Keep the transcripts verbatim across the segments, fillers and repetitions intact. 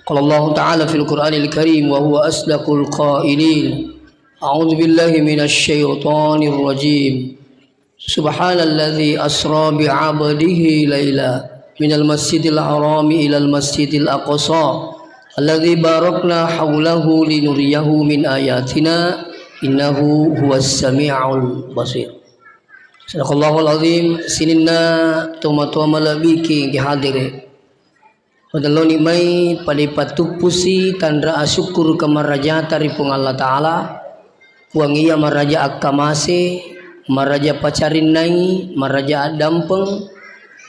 قال الله تعالى في القرآن الكريم وهو أصدق القائلين: أعوذ بالله من الشيطان الرجيم. سبحان الذي أسرى بعبده ليلا من المسجد الحرام إلى المسجد الأقصى الذي باركنا حوله لنريه من آياتنا إنه هو السميع البصير. Sadaqallahul azim. Sininna tomatoa malebbiki hadire. Madelloni mai pada ipatuppusi tanra asyukkuru kemarajata ri Puang Allah Ta'ala, Puang iya maraja akkamase, maraja pacarinnai, maraja addampeng,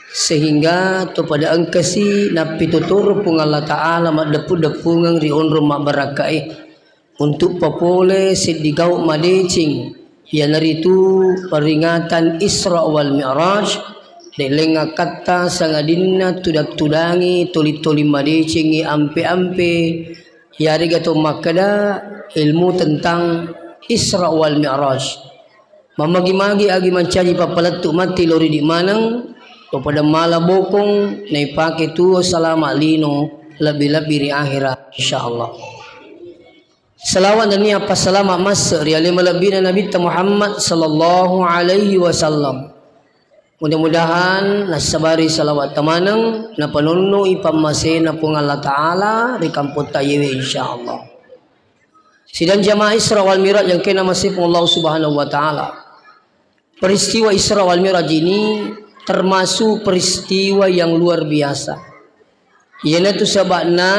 sehingga to pada engkasi nappitotoro Puang Allah Ta'ala maddeppu-deppungeng ri onrong mabbarakkae. Untuk papole seddi gau madeceng, iyanaritu peringatan Isra wal Mi'raj, de lengngakatta sangadinna tudang-tudangi toli-toli madecengi ampe-ampe, yarega to makkeda ilmu tentang Isra wal Mi'raj. Mamagi-magi agi mancaji pappalettu matti lori di maneng, to pada mala bokong, naipake tuo salama lino, lebbi-lebbi ri akhira, insyaallah. Salawat nennia passalama masse ri ale malebbina Nabitta Muhammad sallallahu alaihi wasallam. Mudah-mudahan nassabari salawat tamaneng napanonnoi pammasena Puang Allah Ta'ala ri kampotta yewe, insyaallah. Sidang jamaah Isra wal Mi'raj yang kena masih Allah Subhanahu wa Ta'ala. Peristiwa Isra wal Mi'raj ini termasuk peristiwa yang luar biasa. Iyanatu saba'na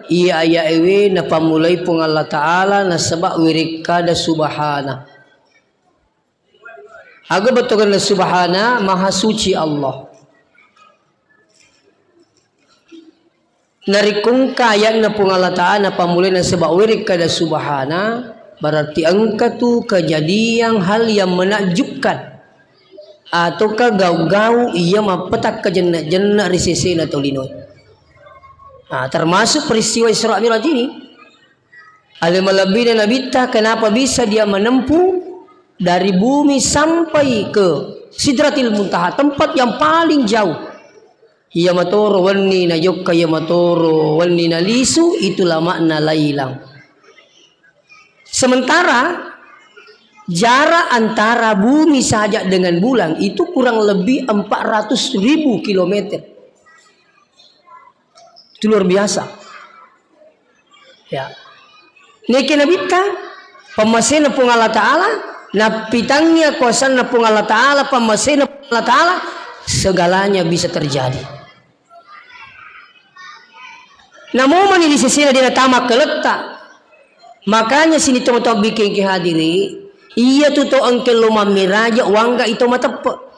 iya aya ewe napammulai Puang Allah Ta'ala nasaba wirekkada subhana. Aga bettuanna subhana, maha suci Allah. Narekko engka ayatna Puang Allah Ta'ala napammulai nasaba werekkada subhana, berarti engka tu kejadian hal yang menakjubkan ataukah gau-gau iya mappetakka jenna-jenna ri sesena tolinoe. Nah, termasuk peristiwa Isra Mi'raj ini. Ale malebbina Nabitta, kenapa bisa dia menempuh dari bumi sampai ke Sidratil Muntaha, tempat yang paling jauh? Iya matoro wenni najokka, iya matoro wenni nalisu, itulah makna lailang. Sementara jarak antara bumi saja dengan bulan itu kurang lebih empat ratus ribu kilometer. Itu luar biasa. Ya. Neke Nabitta, pammasena Puang Allah Ta'ala, nappitangngi akuasanna Puang Allah Ta'ala, pammasena Puang Allah Ta'ala, segalanya bisa terjadi. Namomani di sesena dia natama keletta. Makanya sini teman-teman bikin ke hadiri, iya tu to engke lo mammiraja, wangga ito mateppe.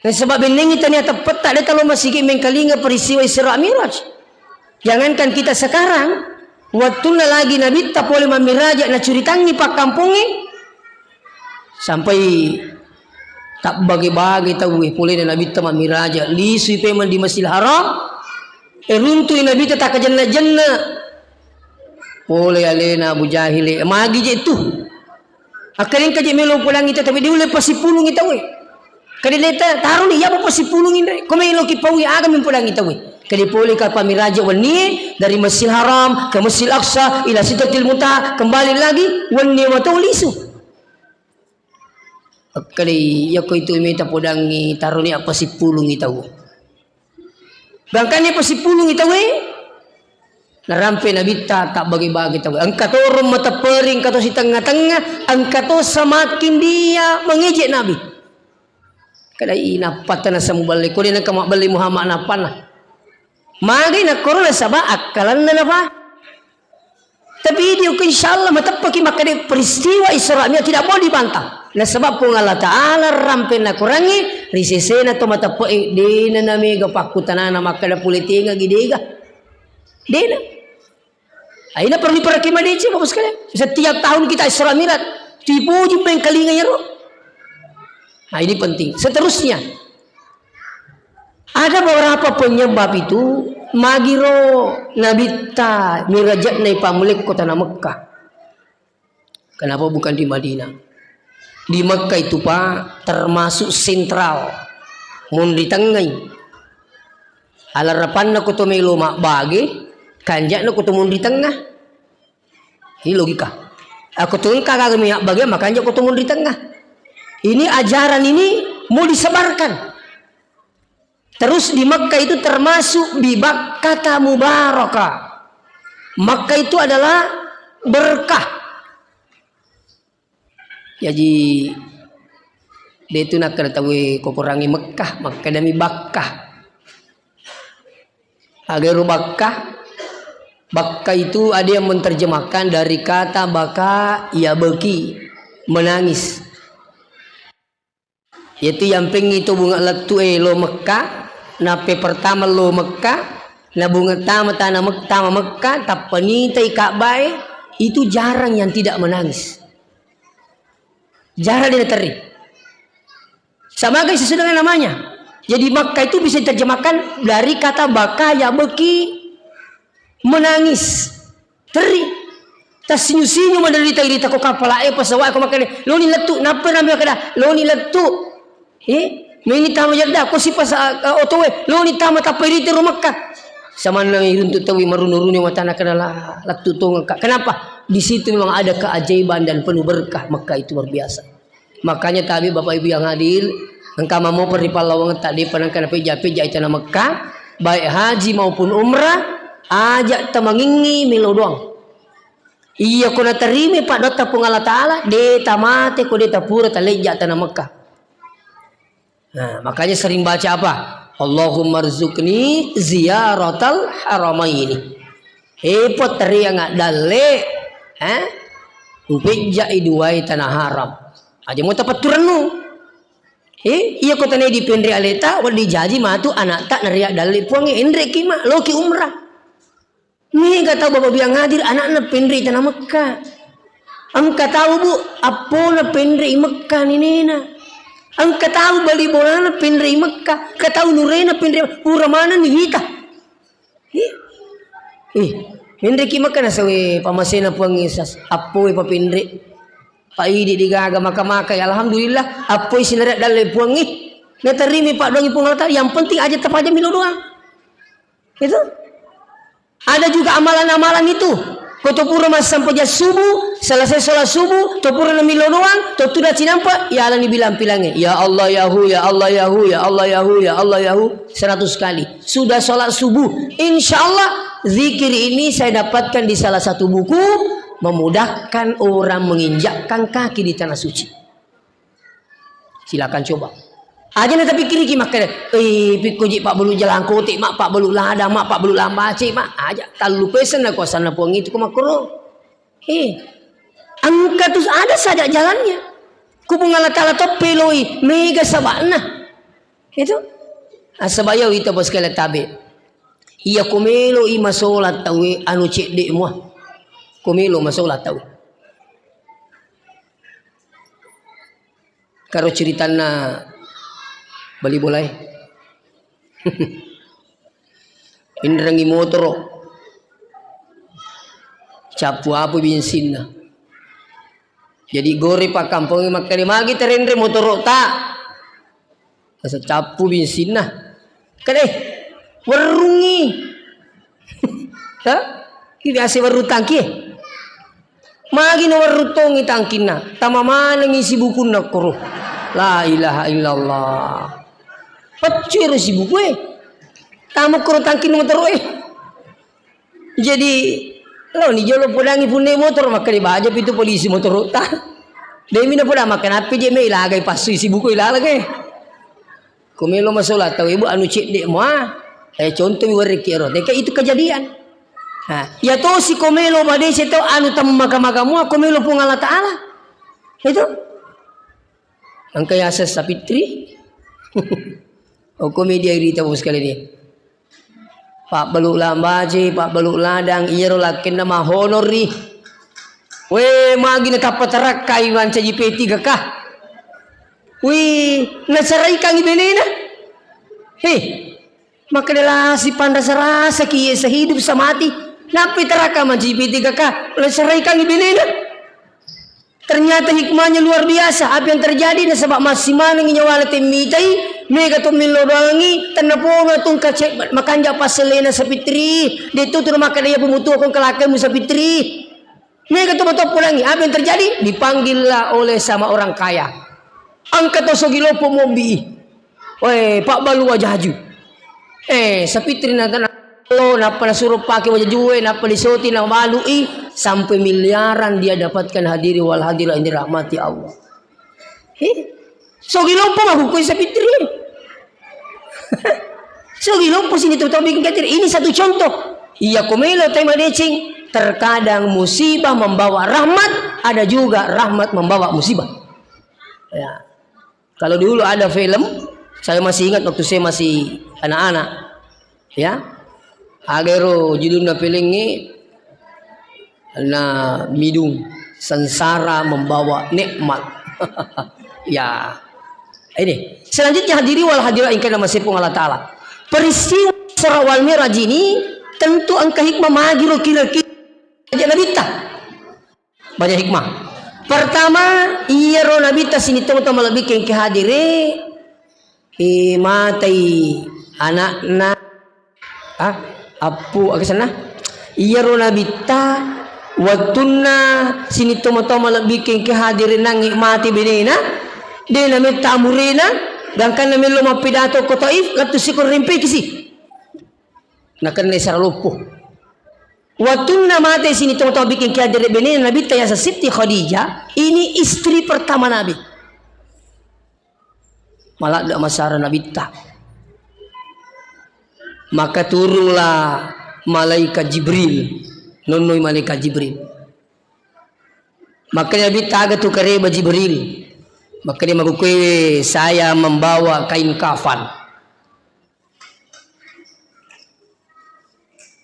Nasaba bennengngi tania teppetta, de talo masigi mengkalinga peristiwa Isra Mi'raj. Jangankan kita sekarang, wattunna lagi Nabitta pole mammiraja, nacuritangngi pakkampongnge, sampai tabbage-bage tauwe, polena Nabitta mammiraja, lisui pemeng di Masjidil Haram, e, runtui Nabitta takkajenna-jenna. Pole alena Abu Jahil, e, magi je tu. Akkalenka je melo podangi tau, tapi diulle pasipulungi tauwe. Kade leta taroni, iya pasipulungi nre. Ko melo ki paui, aga mempodangi tauwe. Kade pole ka pamiraja wennie dari Masjidil Haram ke Masjidil Aqsa ila Sidratil Muntaha, kembali lagi wennie mato lisu. Akkadai, iyako itu meta podangngi taroni appasipulungi tau. Gangkanni passipulungi tauwe, narampe Nabitta tabbage-bage tauwe. Engka to ro matepperi, engka to sitengnga-tengnga, engka to semakin dia mengejek Nabi. Kadai nappatta nasa muballe, kode nengka mabballe Muhammad nappanna. Magai nakkoro nasaba akkalanna nafa. Tapi video ko insyaallah mateppaki makkeda peristiwa Isra Mi'raj tidak boleh dibantah. Nasaba Puang Allah Ta'ala rampe nakurangi ri sesena to mateppe'e, dena namega pakkutanana makkeda pole tengagi, dega. Dena. Aina perlu diperhatikan madeceng, Bapak sekalian. Setiap tahun kita Isra Mi'raj, dipuji mengkalinga yaro. Nah, ini penting. Seterusnya, ada beberapa penyebab itu, magiro Nabitta mirajatna ipammulai ko tana Mekkah. Kenapa bukan di Madinah? Di Mekkah itu, Pak, termasuk sentral. Mun ritengngai. Alarapanna ko to melo mabbage, Kanja'na ko tumung ri tengah. Ini logika. Aku tuh engka gaga minyak bagian, makanya ko tumung ri tengah. Ini ajaran ini mau disebarkan. Terus di Mekah itu termasuk di Bakkata Mubaraka. Mekah itu adalah berkah. Jaji, de tu nakkeda tauwe ko Korangnge Mekkah, makkedami Bakkah. Aga ero Bakkah? Bakkah itu ada yang menerjemahkan dari kata baka, yabki, menangis. Yaitu yampengngi to bunga lettu e lo Mekkah, nappe pertama lo Mekkah, na bunga tama tana Mek-, tama Mekkah, tappa nitai Ka'bah e, itu jarang yang tidak menangis. Jarang dia terri. Sama kayak sesuai dengan namanya. Jadi Makkah itu bisa diterjemahkan dari kata baka, yabki, menangis. Terri. Tasinyu-sinyu menderita irita ko kapala e, pesawat ko makkeda, "Loni lettu." Nappa nami makkeda, "Loni lettu." Eh, meni tama jedda, ko si pasa-, eh, oto e, "Loni tama tappa irita ro Mekkah." Samanna iruntu tauwe marunu-runu matana kena la-, lettu tongeng, Kak. Kenapa? Di situ memang ada keajaiban dan penuh berkah. Mekkah itu luar biasa. Makanya tabe Bapak Ibu yang hadir, engka mamoper ri pallawangetta, depa nengka napejja-pejja i tana Mekkah, baik haji maupun umrah, aja tamangingi melo doang. Iya ko naterima paddoatta Puang Allah Ta'ala, de tamate ko de tapura talejja tana Mekkah. Nah, makanya sering baca apa? "Allahumma rzuqni ziyaratal haramaini." Eh, potterianga dalle, eh? Upejja'i duai tanah haram. Aja mau tapatturennu. Eh, iya ko tanae dipenre aleta, wedding jaji matu anakta naria dalle Puangnge, enreki ma, loki umrah. Mega tau Bapak biang hadir, anakna penre tana Mekkah. Engka tau, Bu, appona penre i Mekkah nenena. Engka tau bali bolana penre i Mekkah. Engka tau nurena penre, pura manenni wita. Ih. Ih, menreki Mekkah nasawe pamasena Puangnge sas, appoe papenre. Paidi digaga maka-maka, ya alhamdulillah, appoi sinare dalle Puangnge. Naterima paddoangi Puang Allah Ta'ala, yang penting aja tapajami lo doang. Itu. Ada juga amalan-amalan itu. Ko to pura massempajang subuh, selesai sholat subuh, to pura namillo doang, to tuda cinampa, ya alani bilang pilangnge. Ya Allah, ya Hu, ya Allah, ya Hu, ya Allah, ya Hu, ya Allah, ya Hu, seratus kali. Sudah sholat subuh, insya Allah zikir ini saya dapatkan di salah satu buku, memudahkan orang menginjakkan kaki di tanah suci. Silakan coba. Aja na tapikkiriki makkeda, "Eh, pikko ji pabbalu jalangkote, ma, pabbalu ladang, ma, pabbalu lambace, ma." Aja, tallu pesen na kuasanna Puang itu ko makkoro. Eh, engka tu ada saja jalannya. Ku Puang Allah Ta'ala to peloi, mega sabakna. Itu. Asabaya wita bos kala tabe. Iya ko melo i masola tauwe anu cedde mua. Ko melo masola tau. Karo ceritanna bali bolae. Inrengi motoro. Cappu apa bensinna. Jadi gore pakkampong makkeda magi terenre motoro ta. Asa cappu bensinna. Kade, werrungi. Ha? Ki biasa werru tangki. Magi no werru tongi tangkinna. Tama manengi sibukunna koro. La ilaha illallah. Peccero sibuku e. Tama koro tangkinna motoro e. Jadi, laoni jolo podangi punne motoro, makkeda baja pitu polisi motoro ta. Demi na podang makkeda nappe je me ilagai passui sibuku ilalage. Ko melo masola tau ibu anu cedde mua. Eh, contoh mi werreki ero. Teka itu kejadian. Nah, ya tosi ko melo madese tau anu temmaka-maka mua, ko melo Puang Allah Ta'ala. Itu. Engka yaseng Sapitri. Okko media irita bos kali ni. Pabbalu lambace, pabbalu ladang, iyaro lakkenna mahonori. We, magi na tappa tarakkai mancaji P tiga K. Wi, naceraikangi benena. He, makkeda lasi panrasa-rasaki, sehidup semati. Nappi tarakka mancaji P tiga K, naceraikangi benena. Ternyata hikmahnya luar biasa. Apa yang terjadi? Nasaba massi manengi nyawana temmitai, Mega to millo doangi, tennapono tu engka ce-, makanja passelena sapitri, de tu tu makkeda iya pemutu ko engka lakemu sapitri. Mega to mato podangi, apa yang terjadi? Dipanggillah oleh sama orang kaya. Engka to sogi loppo mobi. Weh, pabbalu wajaju. Eh, sapitri na, na, lo, nappa nasuro pake wajajue, nappa disoti, nabalui, sampai miliaran dia dapatkan, hadiri wal hadirat yang dirahmati Allah. Eh, sogi loppo makkukku sapitri. Sogi loppo sini tu tau bikin khawatir. Ini satu contoh. Iya, ko melo tai madeceng, terkadang musibah membawa rahmat, ada juga rahmat membawa musibah. Ya. Kalau dulu ada film, saya masih ingat waktu saya masih anak-anak. Ya. Agero judulna filmnya na midung, sengsara membawa nikmat. Ya. Ini. Selanjutnya, hadiri wal hadirat yang kena masih pun Allah Ta'ala. Peristiwa Isra wal Mi'raj ini tentu engka hikmah, magiro kira-kira aja Nabitta. Banyak hikmah. Pertama, iyaro Nabitta sini tau-tau malebbi kengke hadire, eh, matai anakna, ah, appu, aga senna? Iyaro Nabitta, wattunna sini tau-tau malebbi kengke hadire nangi mati benena, de nametta amurena, gangkanna mello mappidato ko Taif, lettu siko rempekisi. Nakenna sara loppo. Wattunna mate sini tau-tau bikin kiadere benena Nabitta yaseng Sitti Khadijah, ini istri pertama Nabi. Maladde masara Nabitta. Maka turunlah malaikat Jibril. Nonnoi malaikat Jibril. Maka Nabitta aga tu kareba Jibril. Maka dia makkukue, saya membawa kain kafan.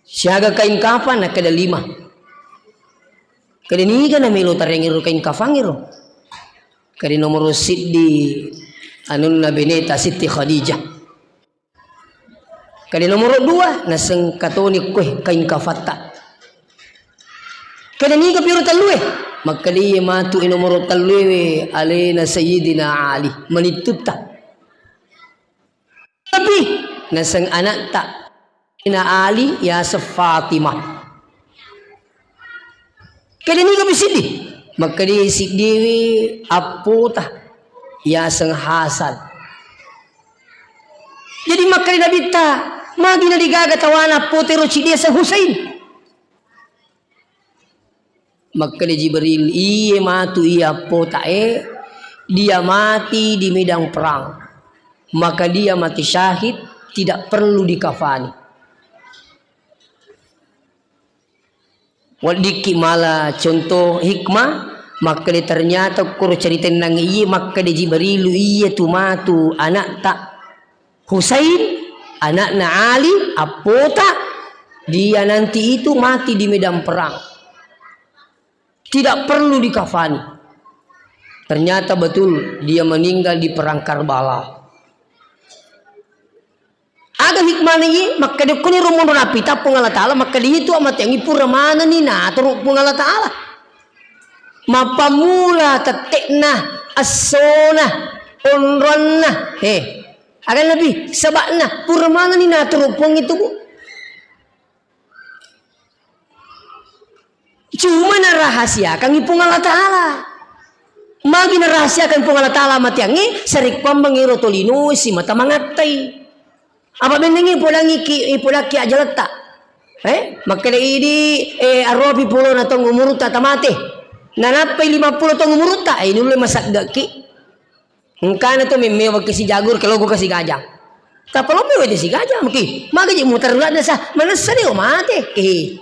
Siaga kain kafan, nakkeda lima. Kede niga namelo tarengero kain kafangero? Kede nomoro siddi anunna beneta Sitti Khadijah. Kede nomoro dua, nasengka toni kue kain kafatta. Kede niga pioro tellue? Makkeda iye matu e nomoro telluewe alena Sayyidina Ali, manittutta. Tapi naseng anakta, na Ali yaseng Fatimah. Kede niga pi siddi? Makkeda siddiwi appota yaseng Hasan. Jadi makkeda Nabitta, magi na digaga tawana appota ero ciddi yaseng Husain. Makkeda Jibril, iye matu iya appotae, dia mati di medan perang. Maka dia mati syahid, tidak perlu dikafani. Weddikki mala contoh hikmah, makkeda ternyata koro cerita nang iye, makkeda Jibrilu, iye tu matu anakta. Husain, anakna Ali, appota, dia nanti itu mati di medan perang. Tidak perlu dikafani. Ternyata betul dia meninggal di perang Karbala. Aga hikmahna iye? Makkeda kuni rumunro napita Puang Allah Ta'ala, makkeda itu amateangi pura manenni naturu Puang Allah Ta'ala. Mappammula tette'na, essona, onronna. He. Aga lebih? Sebabna pura manenni naturu Puang itu, Bu. Cuma narahasiakangngi Puang Allah Ta'ala. Magi narahasiakan Puang Allah Ta'ala mateangnge, sarekkuammeng ero tolinoe simata mangattai. Apa bennengngi podangngi ki, ipodakki ajaletta. Eh, makkeda idi, eh, aruapi pulona tong umurutta tamate. Nanappai lima puluh tong umurutta, eh, nulle masaddekki. Engkana to memmewa ke si jagur, ke logo ke si gajang. Tappa lo mewa si gajang, maki. Maka ji mutar ulat desa, manessa deo mate. Eh.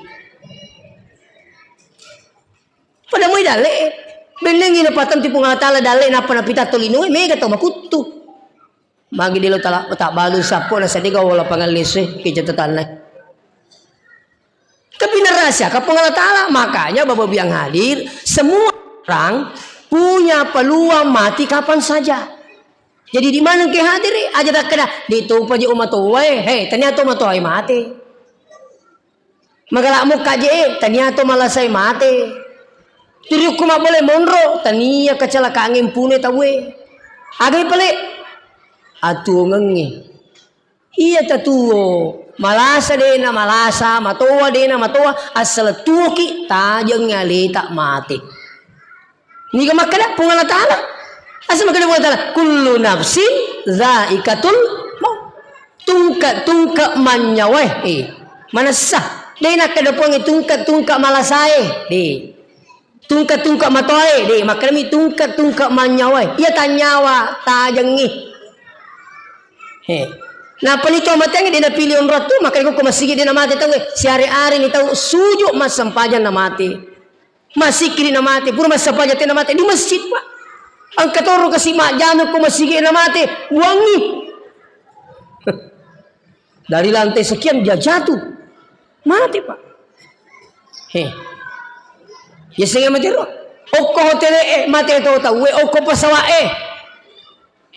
Pada moi dalle, eh. Bennengngi na patamti Puang Allah Ta'ala dalle, napa napita tolinoe, mega to makuttu. Magi delo tala, tak balu sappo na sadega wala pangalle sue, ke catatanna. Tapi narahasiakan Puang Allah Ta'ala. Makanya Bapak Ibu yang hadir, semua orang punya peluang mati kapan saja. Jadi di mana ke hadir, eh? Aja tak kena, di topa je umatoa, eh. Hei, ternyata umatoa mate. Magala mokka je, eh. Ternyata malasai mate. Turiukku mabbole monro, tania kecelakaan pune tawe. Agai pale. atuongengnge. Iya tatuo, malasa de'na malasa, matoa de'na matoa, assaleng tuoki, tajengngi aleta mate. Niga makkeda Puang Allah Ta'ala? Asa makkeda Puang Allah Ta'ala, "Kullu nafsin dzaiqatul maut." Tungke-tungke mannyawae. Eh, manessa. De' nakkeda Puangnge tungke-tungke malasae. De'. Tungke-tungke matoae. De', makkedami tungke-tungke mannyawae. Iya tanyawa tajengngi. He. Napani to mateangnge de' napili onrong tu, makkeda ko masigi de' namate tauwe. Siare-areni tau sujud massempajang namate. Massikkiri namate, pura massempajang te namate di masjid, Pak. Engka toro kasi majjama ko masigi namate, buangngi. Dari lantai sekian dia jatuh. Mate, Pak. He. Ya sehingga mate ro. Okko hotel e mate to tauwe, okko pesawat e.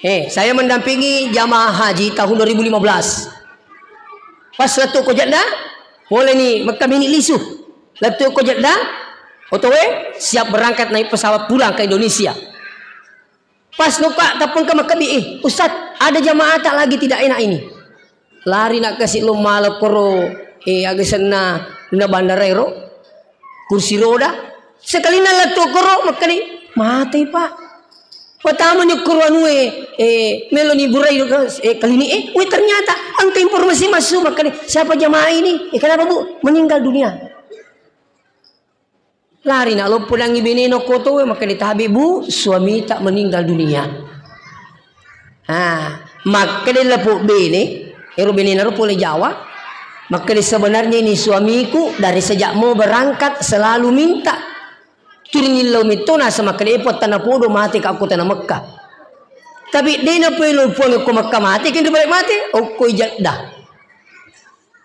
Eh, saya mendampingi jamaah haji tahun dua ribu lima belas. Pas lettu ko Jeddah, pole ni Mekah mini lisu. Lettu ko Jeddah, otowe siap berangkat naik pesawat pulang ke Indonesia. Pas nuka tapung ke Mekah bi, eh, Ustaz, ada jamaah tak lagi tidak enak ini. Lari nak kasi lo mala koro, eh, aga senna na bandara ero. Kursi roda. Sekalina lettu koro, makkani, "Matei, Pak." Patamani koro anue, eh, melo ni burai, eh, klinik, eh, weh, ternyata engka informasi masuk, makkani, "Siapa jamaah ini?" Eh, kenapa, Bu? Meninggal dunia. Lari nak loppo dangi beneno koto, weh, makkani, "Tabe, Bu, suami tak meninggal dunia." Ah, makkeda lapo bene, ero benena ro pole Jawa, makkeda, "Sebenarnya ini suamiku dari sejak mau berangkat selalu minta." Turingillau metto nasa makkeda, "Epo tana podo mate ka ko tana Mekka." Tapi de na poelo Puang ko Mekka mate, kenro balik mate, okko Jeddah.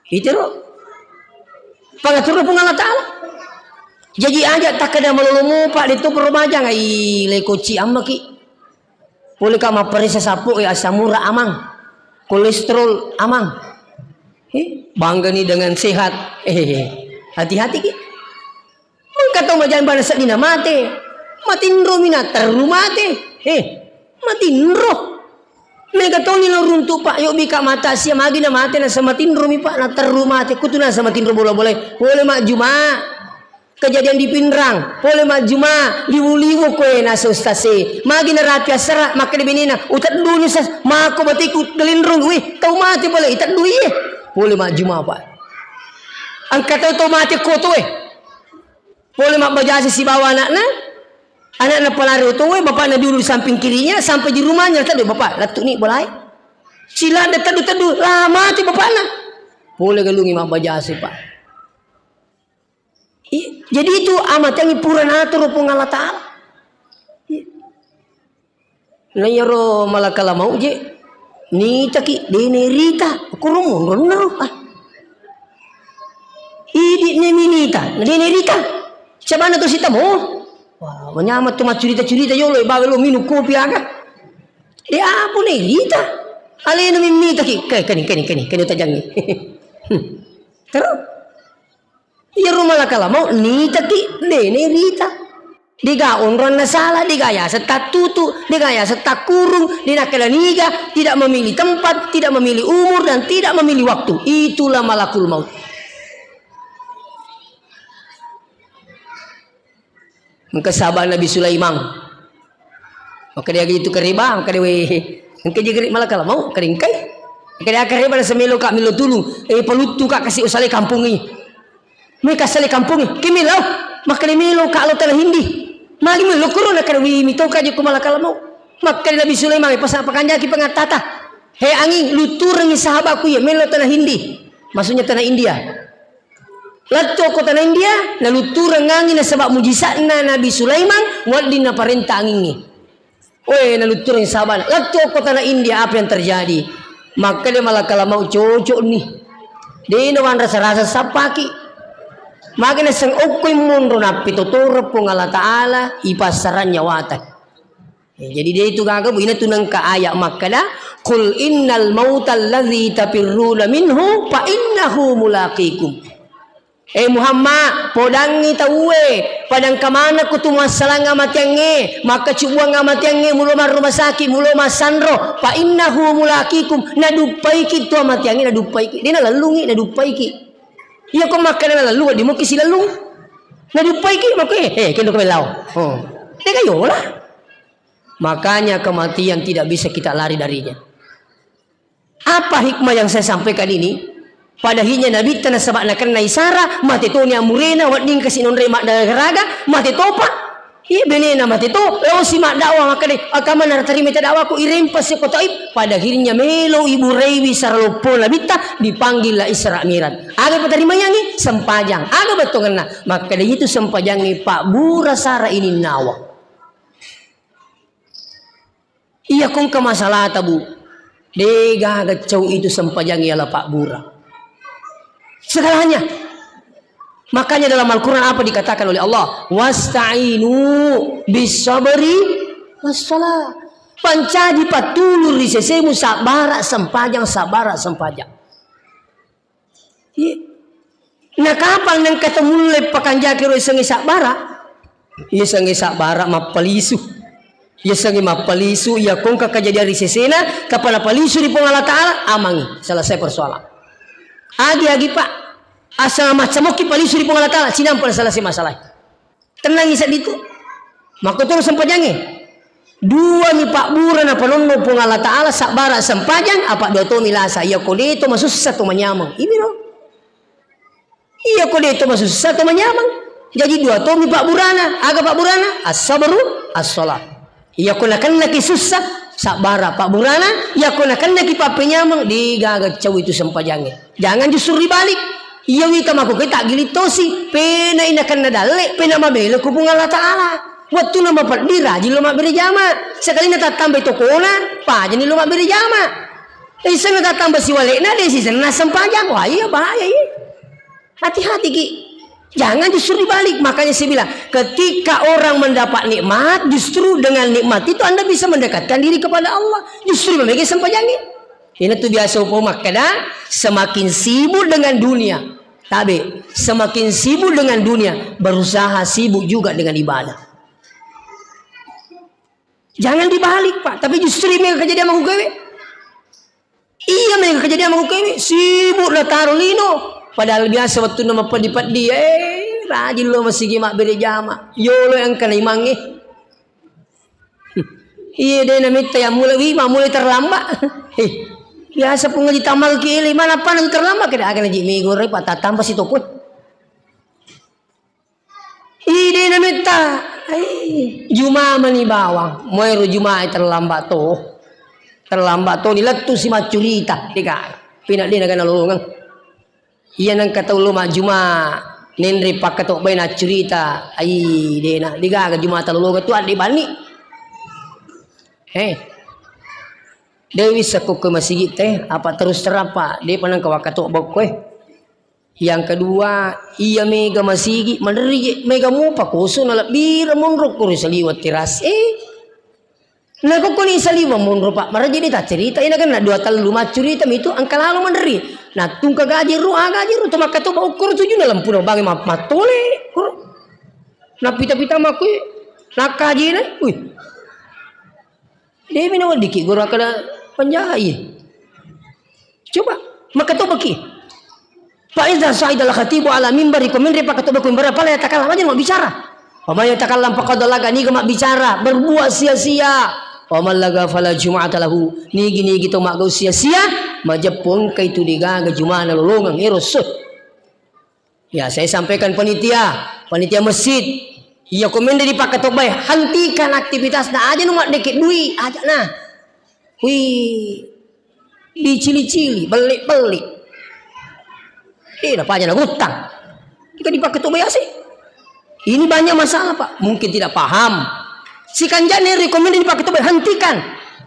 Itero. Pangaturna Puang Allah Ta'ala. Jaji aja takkeda malolomo, Pak, de to peromajang, ai, leko ci ammaki. Pole ka mapparessa sappo, eh, asam urat amang. Kolesterol amang. Eh, bangga ni dengan sehat. Eh, hati-hati ki. Mengka tau majang bana seddina mate. Matinro mina terru mate. Eh, matinro. Mega toni lo runtu, Pak, yo bika mata sia magi na mate na samatinro mi, Pak, na terru mate. Kutu na samatinro bola-bola. Pole majjuma. Kejadian di Pinrang, pole majjuma, liwu-liwu koe nasa ustase. Magi narapi assara, makkeda benena, "Uteddu ni, Ustaz, mako batiku delinrung." Wih, tau mate pole, iteddu iye. Pole majjuma, Pak. Engka tau, tau mate koto, eh. Pole mabbajasa sibawa anakna, anakna palari oto, eh, bapakna dulu di samping kirinya, sampai di rumahnya, tadi, "Bapak, lettu ni bolae." Sila de teddu-teddu, lah mate bapakna. Pole galungi mabbajasa, Pak. I-, jadi itu amatangi pura naturu Puang Allah Ta'ala. I-, na iyaro malakala mau je, nitaki, dene rita, kurung monronna ro. Ah. Idi ne minita, na dene rita. Cabana to sitamo. Wah, manyama to macurita-curita yolo, bawa lo minum kopi aga. De apa ne rita. Alena mimitaki, ke, keni, keni, keni, keni tajangi. Terus. Iyaro malakala mau nitaki, dene rita. Dega onronna sala, dega yaseng tattutu, dega yaseng takkurung, dinakkeda niga, tidak memilih tempat, tidak memilih umur, dan tidak memilih waktu. Itulah malakul maut. Engka sahabat Nabi Sulaiman. Makkeda aga itu kareba, makkeda we, engka je gari malakala mau, makkeda engkai. Makkeda aga kareba nasa melo ka melo tulung, eh, paluttu ka kasi usale kampungi. Meka sale kampungi, ke melo, makkeda melo ka lo tana hindi. Magi melo koro, nakkeda wi mito ka je ko malakala mau. Makkeda Nabi Sulaiman, eh, pasa pakanjaki pengattata. He anging, lutturengi sahabatku ya, melo tana hindi. Maksudnya tana India. Lettu ko tana India, naluttureng anging nasaba mujisa'na Nabi Sulaiman, wedding naparenta angingnge. Oe, naluttureng sahabana. Lettu ko tana India, apa yang terjadi? Makkeda malakala mau, cocok ni. De nawanrasa-rasa sappaki. Magi naseng okkoi monro nappitotoro Puang Allah Ta'ala, ipassarang nyawata. Eh, jadi de itu gaga, Bu, ina tu nengka ayat makkeda, "Qul innal mautal ladzi tafirruna minhu fa innahu mulaqikum." Eh Muhammad, podangngi tauwe, padangka manekko tu muassalang amatiangnge, makkacubbuang amatiangnge, mulo marruma saki, mulo massanro, fa innahu mulaqikum, naduppaiki tu amatiangnge, naduppaiki. De' nalellungi, naduppaiki. Iya ko makkeda nalellung, wedding muki silellung. Naduppaiki, makko, eh, eh, kendo ko mellau. Oh. Tega yola. Makanya kematian tidak bisa kita lari darinya. Apa hikmah yang saya sampaikan ini? Pada akhirnya Nabitta nasaba nakenna isara, mate toni amurena, wedding kasi nonre maddaraga-raga, mate topa. Iya benena mate to, lao si maddakwah makkeda, "Akamana tarima ta dakwaku, irempa si ko Taif." Pada akhirnya melo iburaiwi sara loppo Nabitta, dipanggil la Isra Miraj. Aga patarima yangi? Sempajang. Aga bettuanna? Makkeda itu sempajangi pabbura sara ininnawa. Iya kongka masalahta, Bu. Degaga cau itu sempajang ialah pabbura. Segalanya. Makanya dalam Al-Quran apa dikatakan oleh Allah? "Wasta'inu bis sabri was salah." Pancaji pattulung ri sesemu sabbara sempajang, sabbara sempajang. Iya. Na kapang nengka to mulle pakanjaki ro isengnge sabbara? Isengnge sabbara mappalisu. Isengnge mappalisu, iya kongka kejadian ri sesena, kapang napalisu ri Puang Allah Ta'ala, amangi, selesai persoalan. Agi-agi, Pak, asal macca mokki palisu ri Puang Allah Ta'ala, cinampa selesai masalah. Tennangi seddi tu. Makkotoro sempajangnge. Dua mi pabbura napanonno Puang Allah Ta'ala, sabbara sempajang, apa dua tomi lasa. Iya ko de to masussa to manyameng. Imiro. Iya ko de to masussa to manyameng. Jaji dua tomi pabburana. Aga pabburana? As-sabru, as-salah. Iya ko nakennaki sussa, sabbara pabburana. Iya ko nakennaki pappenyameng, degaga cau itu sempajangnge. Jangan justru dibalik. Iya wita makkokkoe taggiling tosi, penai nakenna dalle, pena mabela ku Puang Allah Ta'ala. Wettunna mapeddi rajin lo mabbere jama. Sekalina tattambai tokona, pajani lo mabbere jama. Isenna tattamba siwale'na, de sisenna sempajang. Wah, iya bahaya, iya. Hati-hati ki. Jangan justru dibalik. Makanya saya bilang, ketika orang mendapat nikmat, justru dengan nikmat itu Anda bisa mendekatkan diri kepada Allah. Justru memegeng sempajangnge. Ini tuh biasa upo makkeda, semakin sibuk dengan dunia. Tabe, semakin sibuk dengan dunia, berusaha sibuk juga dengan ibadah. Jangan dibalik, Pak. Tapi justru ini kejadian aku gawe. Iya, mega kejadian makkukkue, sibuk nataro lino. Padahal biasa wettunna mapeddi-peddi, eh, rajin lo masigi mabbere jama. Yolo engka na imangnge. Iya, de nametta ya mulai, wi, ma mulai terlambat. Eh, biasa pungaji tamaki ele, mana apa nanti terlambat, kada akan aji mego re, patah tambah si toko. Ide nametta, ai, juma mani bawang. Moero juma terlambat to. Terlambat to, ni lettu si maccurita. Dega, pina de naga nalolongeng. Iya nengka tau lo majjuma, nenre pakkatobbai naccurita. Ai, dena, degaga juma talolongeng tu adde bani. He. Dewi sekko ke masigi te, apa terus terapa? De panang ke wakatobba koe. Yang kedua, iya mega masigi, maderri je, mega mupa koso na lebbira monro koro saliweng teras. Eh, na kokkoni saliweng monro, Pak, maraja de taccerita, ina kan na dua tellu maccurita mitu, engka lalo maderri. Na tungka gaji ro, ah, gaji ro, to makkatoba okkoro tujuna lempuna bangi ma-, mattole, koro. Na pita-pita makkui, nakkaji na, wih. De'mi naweddikki guru akkeda penjahai. Coba, makkatobaki. Fa idza sa'idal khatibu ala mimbari, ko menre pakkatobba ko mimbara, fala yatakallam, aja mabbicara. Wa man yatakallam faqad laga, niga mabbicara, berbuat sia-sia. Wa man laga fala jum'ata lahu, nigi-nigi to maggau sia-sia, majeppu engka itu degaga jumana lolongeng, ero sut. Ya, saya sampaikan panitia, panitia masjid. Iya, ko menre dipakkatobbai, hentikan aktivitasna, aja nu maddeke dui, aja na. Wih, dicili-cili, belli-belli. Eh, napaja naguttang. Jika dipakkatobbai asik. Ini banyak masalah, Pak. Mungkin tidak paham. Sikanjane rekomenda dipakkatobbai, hentikan.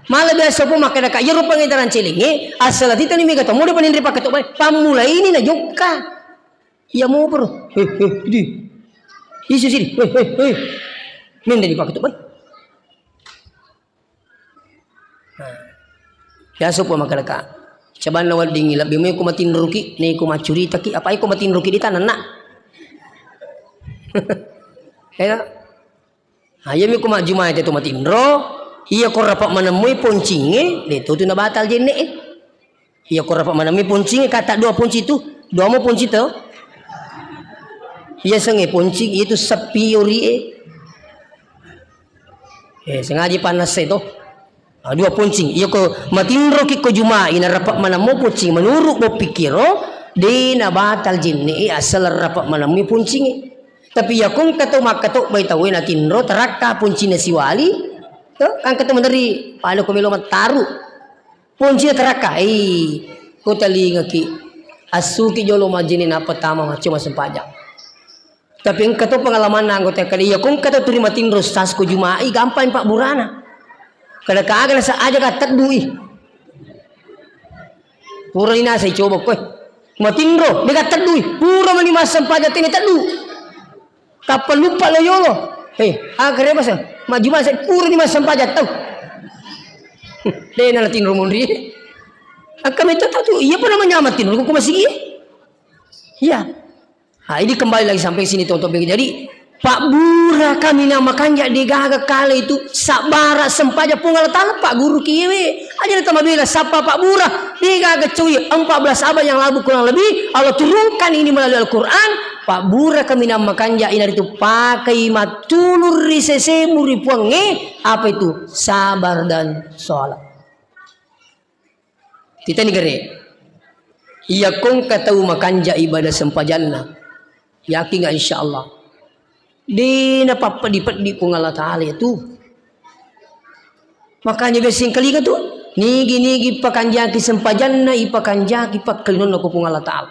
Malah biasa pun makkeda ka, iyaro pangedaran celinge, asal titani mega tomo de panenre pakkatobbai, pammulai ini na jokka. Iya mo, bro. Hei, hei, di. Isu sini. Hei, hei, hei. Mende di pakai tu, Bang. Nah. Biasa pun makan ka. Coba na wedding lebbi mo ko matinroki, ne ko macuritaki, apa ko matinroki di tanah nak. Ena. Nah, iya mi ko majjuma itu matinro, iya ko rapat manemmui poncinge, de to tu nabatal jenne e. Iya ko rapat manemmui poncinge, kata dua ponci tu, dua mo ponci to. Iya senge poncing itu sepi ori e. Eh, sengaja panas e to. Ah, dua poncing. Iya ko matinro ki ko juma ina rapat manammu poncing menurut bo pikiro, de nabatal jenne e asal rapat manammu poncing e. Tapi iya ko engka to makkatobbai tau e natinro tarakka poncinna siwali, to, engka to meneri pada ko melo mattaru. Poncinna tarakka, eh, ko talingaki, assuki jolo majjene nappa tama macco massempajang. Tapi engka to pengalamanna anggota kali, iya ko engka to turi matinro sas ko jumai, gampang pabburana. Kada kaga nasa aja ka teddui. Pura ni nasa coba koe. Matinro, de ka teddui. Pura mani massempajang tene teddu. Kappa lupa lo yolo. Hei, aga reba sa. Maju masa pura ni massempajang tau. De na tinro munri. Akka metto tau tu, iya pernah menyama tinro ko masih iya. Iya. Nah, ini kembali lagi sampai sini, teman-teman. Jadi, pabbura kaminang makanja de gaga kale itu, sabbara sempajang Puang Allah Ta'ala, pagguru kiyewe. Aja na tamabela, sappa pabbura, de gaga coy, empat belas abad yang lalu kurang lebih, Allah turunkan ini melalui Al-Quran, pabbura kaminang makanja ina itu pakai matulur ri sesemu ri Puangnge, apa itu? Sabar dan sholat. Titani gere. Iya ko engka tau makanja ibadah sempajanna. Yakin nggak, insya Allah. De napappedi-pedi Puang Allah Ta'ala itu. Makanya biasa yang kaliga tu, nigi-nigi pakanjaki sempajanna, ipakanjaki pakkalinonna ko Puang Allah Ta'ala.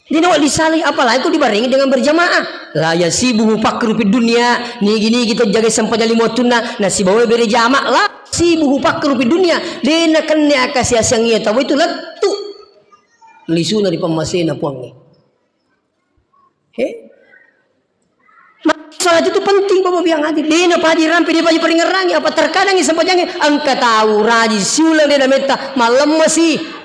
Dina wa disalai, apalagi ko dibarengi dengan berjamaah. La yasibuhu fakru fid dunya, nigi-nigi to jaga sempajang lima wattunna, nasibawa bere jama, la yasibuhu fakru fid dunya. De nakenne akasiasang iya tau itu lettu. Lisuna ri pammasena Puangnge. He? Ma-, salat itu penting, Bapak biang hati. De napaji rampe, de paji paringerangi. Apa terkadang sempajangnge, engka tau raji siuleng de nametta, malemmesi.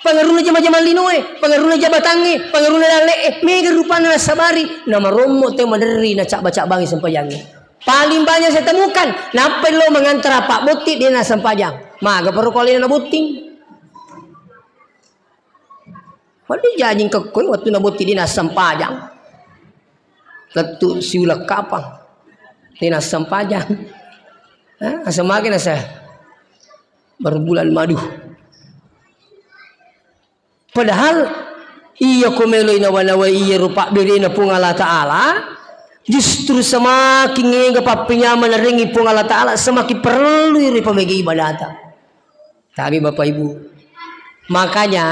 Pengaruhna jama-jama linoe, pengaruhna jabatangnge, pengaruhna dalle'e, mega rupanna nasabari, namarommo te maderri nacabba-cabbangi sempajangnge. Paling banyak saya temukan, nappai lo mengantara Pak Botti de nasempajang. Maga perlu ko alena na botting. Waduh, jajing kekkoi wattu na botting de nasempajang. Lettu siuleng kapang. De nasempajang. Hah? Asa mage nasa. Baru bulan madu. Padahal iya ko meloi nawa-nawai iya rupa berena Puang Allah Ta'ala, justru semakin ngega pappenyameng narengi Puang Allah Ta'ala, semakin perlu ri pamege ibadata. Tapi Bapak Ibu, makanya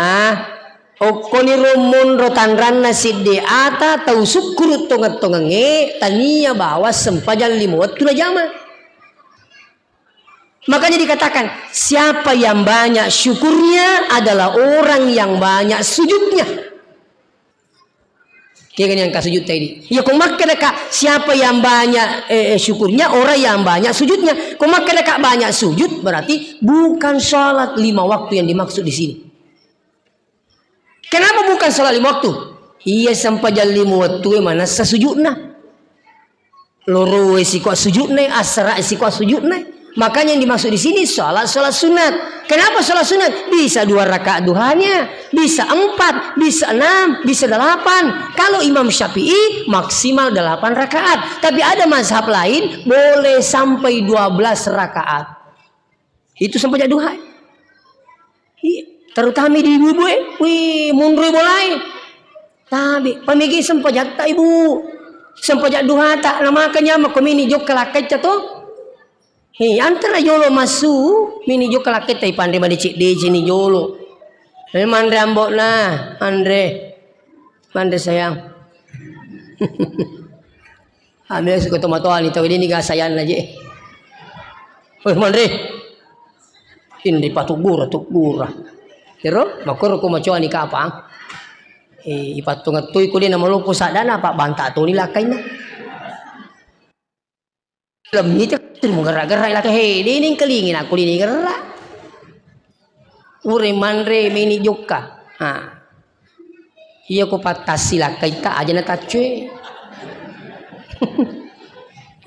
okkoni ro monro tanranna sidde ata tau sukkuru tongeng-tongengnge tania bawa sempajang lima wettu najama. Makanya dikatakan, siapa yang banyak syukurnya adalah orang yang banyak sujudnya. Kegani yang kasujud tadi. Ya, kau makkeda ka, siapa yang banyak eh, eh, syukurnya, orang yang banyak sujudnya. Kau makkeda ka banyak sujud, berarti bukan sholat lima waktu yang dimaksud di sini. Kenapa bukan sholat lima waktu? Iya sempajang lima waktu manassa sujudna. Loroe siko sujudna, asara siko sujudna. Makanya yang dimaksud di sini sholat, sholat sunat. Kenapa sholat sunat? Bisa dua rakaat duhanya, bisa empat, bisa enam, bisa delapan. Kalau Imam Syafi'i maksimal delapan rakaat. Tapi ada mazhab lain boleh sampai dua belas rakaat. Itu sempajang duha. Iya, terutama di ibu-ibu e. Wih, munrui bolai. Tabe, pamigi sempajatta ibu. Sempajang duhata, na maka nyama ko mini jokka lakkaitta to. Hei, antara jolo masu, mini jokka lakkaitta ipanre madecek-decek ni jolo. Eh, manre ambokna, anre. Manre sayang. Ame suka tomatoani tau ini ga sayanna je. Weh, manre. Ini patuggura, tuggura. Ero, makkoro ko macoani kapang. Eh, ipattungettui ko de namaloppo saddana, apa banta toni lakkainna. Lemmi te, tu menggerak-gerak laka, he, de nengkalingi nakko de gerrak. Ure manre meni jokka. Ha. Iya ko pattassi lakkaita aja na taccoe.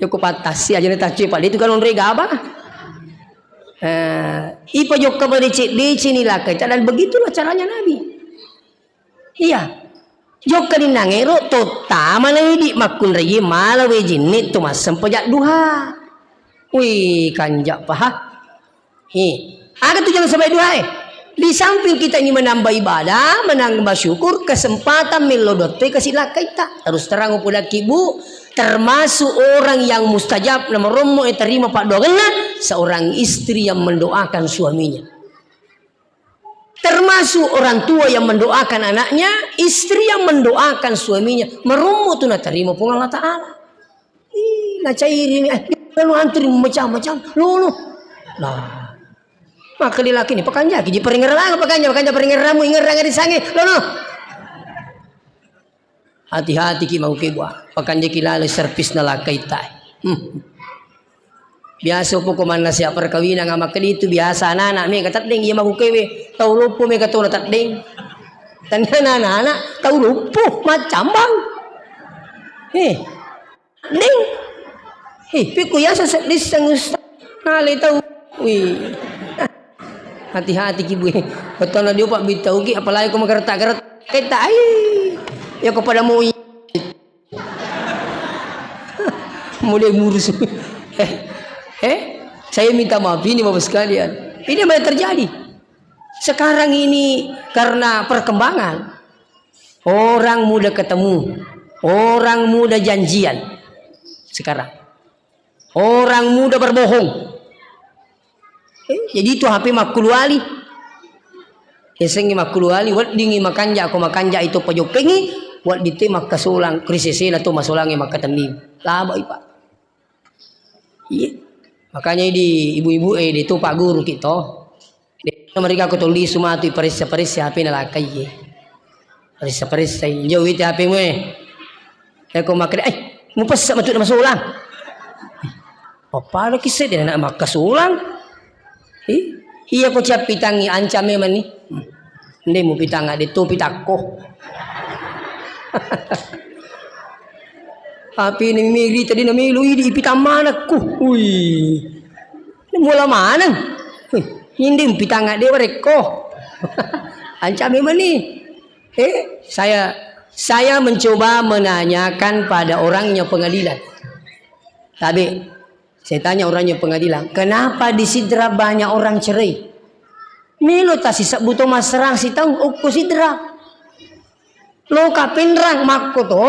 Joko pattassi aja na tacce pada itu kan onre gaba. Eh, ipa jokka pada cek dece ni lakai. Dan begitulah caranya Nabi. Iya. Jokka dinnangero, tottama na idi makkunraie mala wejenne to massempajang duha. Wih, kanja paha. He. Aga tujuan sempajang duha e? Di samping kita ini menambah ibadah, menambah syukur, kesempatan mello dotte kasi lakkaita. Terus terang upodakki, Bu, termasuk orang yang mustajab, nomor rommo e terima paddoangenna, seorang istri yang mendoakan suaminya. Termasuk orang tua yang mendoakan anaknya, istri yang mendoakan suaminya, marommo tu natarima Puang Allah Ta'ala. Ih, nacairini, eh, lalu antri macam-macam, lono. Nah, maka laki ni, pakanja ki, ji paringerang, pakanja, pakanja paringerangmu, ingerang ri sange, lono. Hati-hati ki mau ke buah. Pakanjaki laleng servis nalakai tai. Hmm. Biasa poko manna siap perkawinan, makkeda itu biasa anak-anak mega teddeng, iya makukewe. Tau loppo mega tona teddeng. Tania anak-anak tau loppo, macambang. Eh, deng. Eh, piko yasa sedisseng ustaz. Nale tau. Wih. Hati-hati ki, Bu. Betona dio Pak bitau ki, apalagi ko magerta-gerta. Keta ai. Ya ko pada mui. Mulai ngurus. Eh, eh, saya minta maaf ini Bapak sekalian. Ini banyak terjadi. Sekarang ini karena perkembangan, orang mudah ketemu, orang mudah janjian. Sekarang. Orang mudah berbohong. Eh, jadi itu H P makkuluali. Yasengngi makkuluali, weddingngi makanja, ko makanja itu pajokkengngi, wedding te makkasolang, ri sesena to masolangngi makkatenni. Labai, Pak. Iya. Makanya di ibu-ibu, eh, di to Pak Guru ki to. Mereka ko tuli sumatu iparessa-paressa H P na lakai. Paressa-paressa, jauh itu H P mu, eh. Eh, ko makkeda, "Eh, mupessa matu masolang." Pappada kisse dia nak makkasolang. Ih, iya ko cappitangi ancam memang ni. Nde mu pitanga de to pitakko. Tapi ni miri tadi na melu idi ipitang manakku. Wih. Ini mula maneng. Wih, inde pitanga de warekko. Ancam memang ni. Eh, saya saya mencoba menanyakan pada orangnya pengadilan. Tapi saya tanya orangnya pengadilan, kenapa di Sidrap banyak orang cerai? Melo tasi sebbu to masserang sitaung okko Sidrap. Loka Pinrang makko to.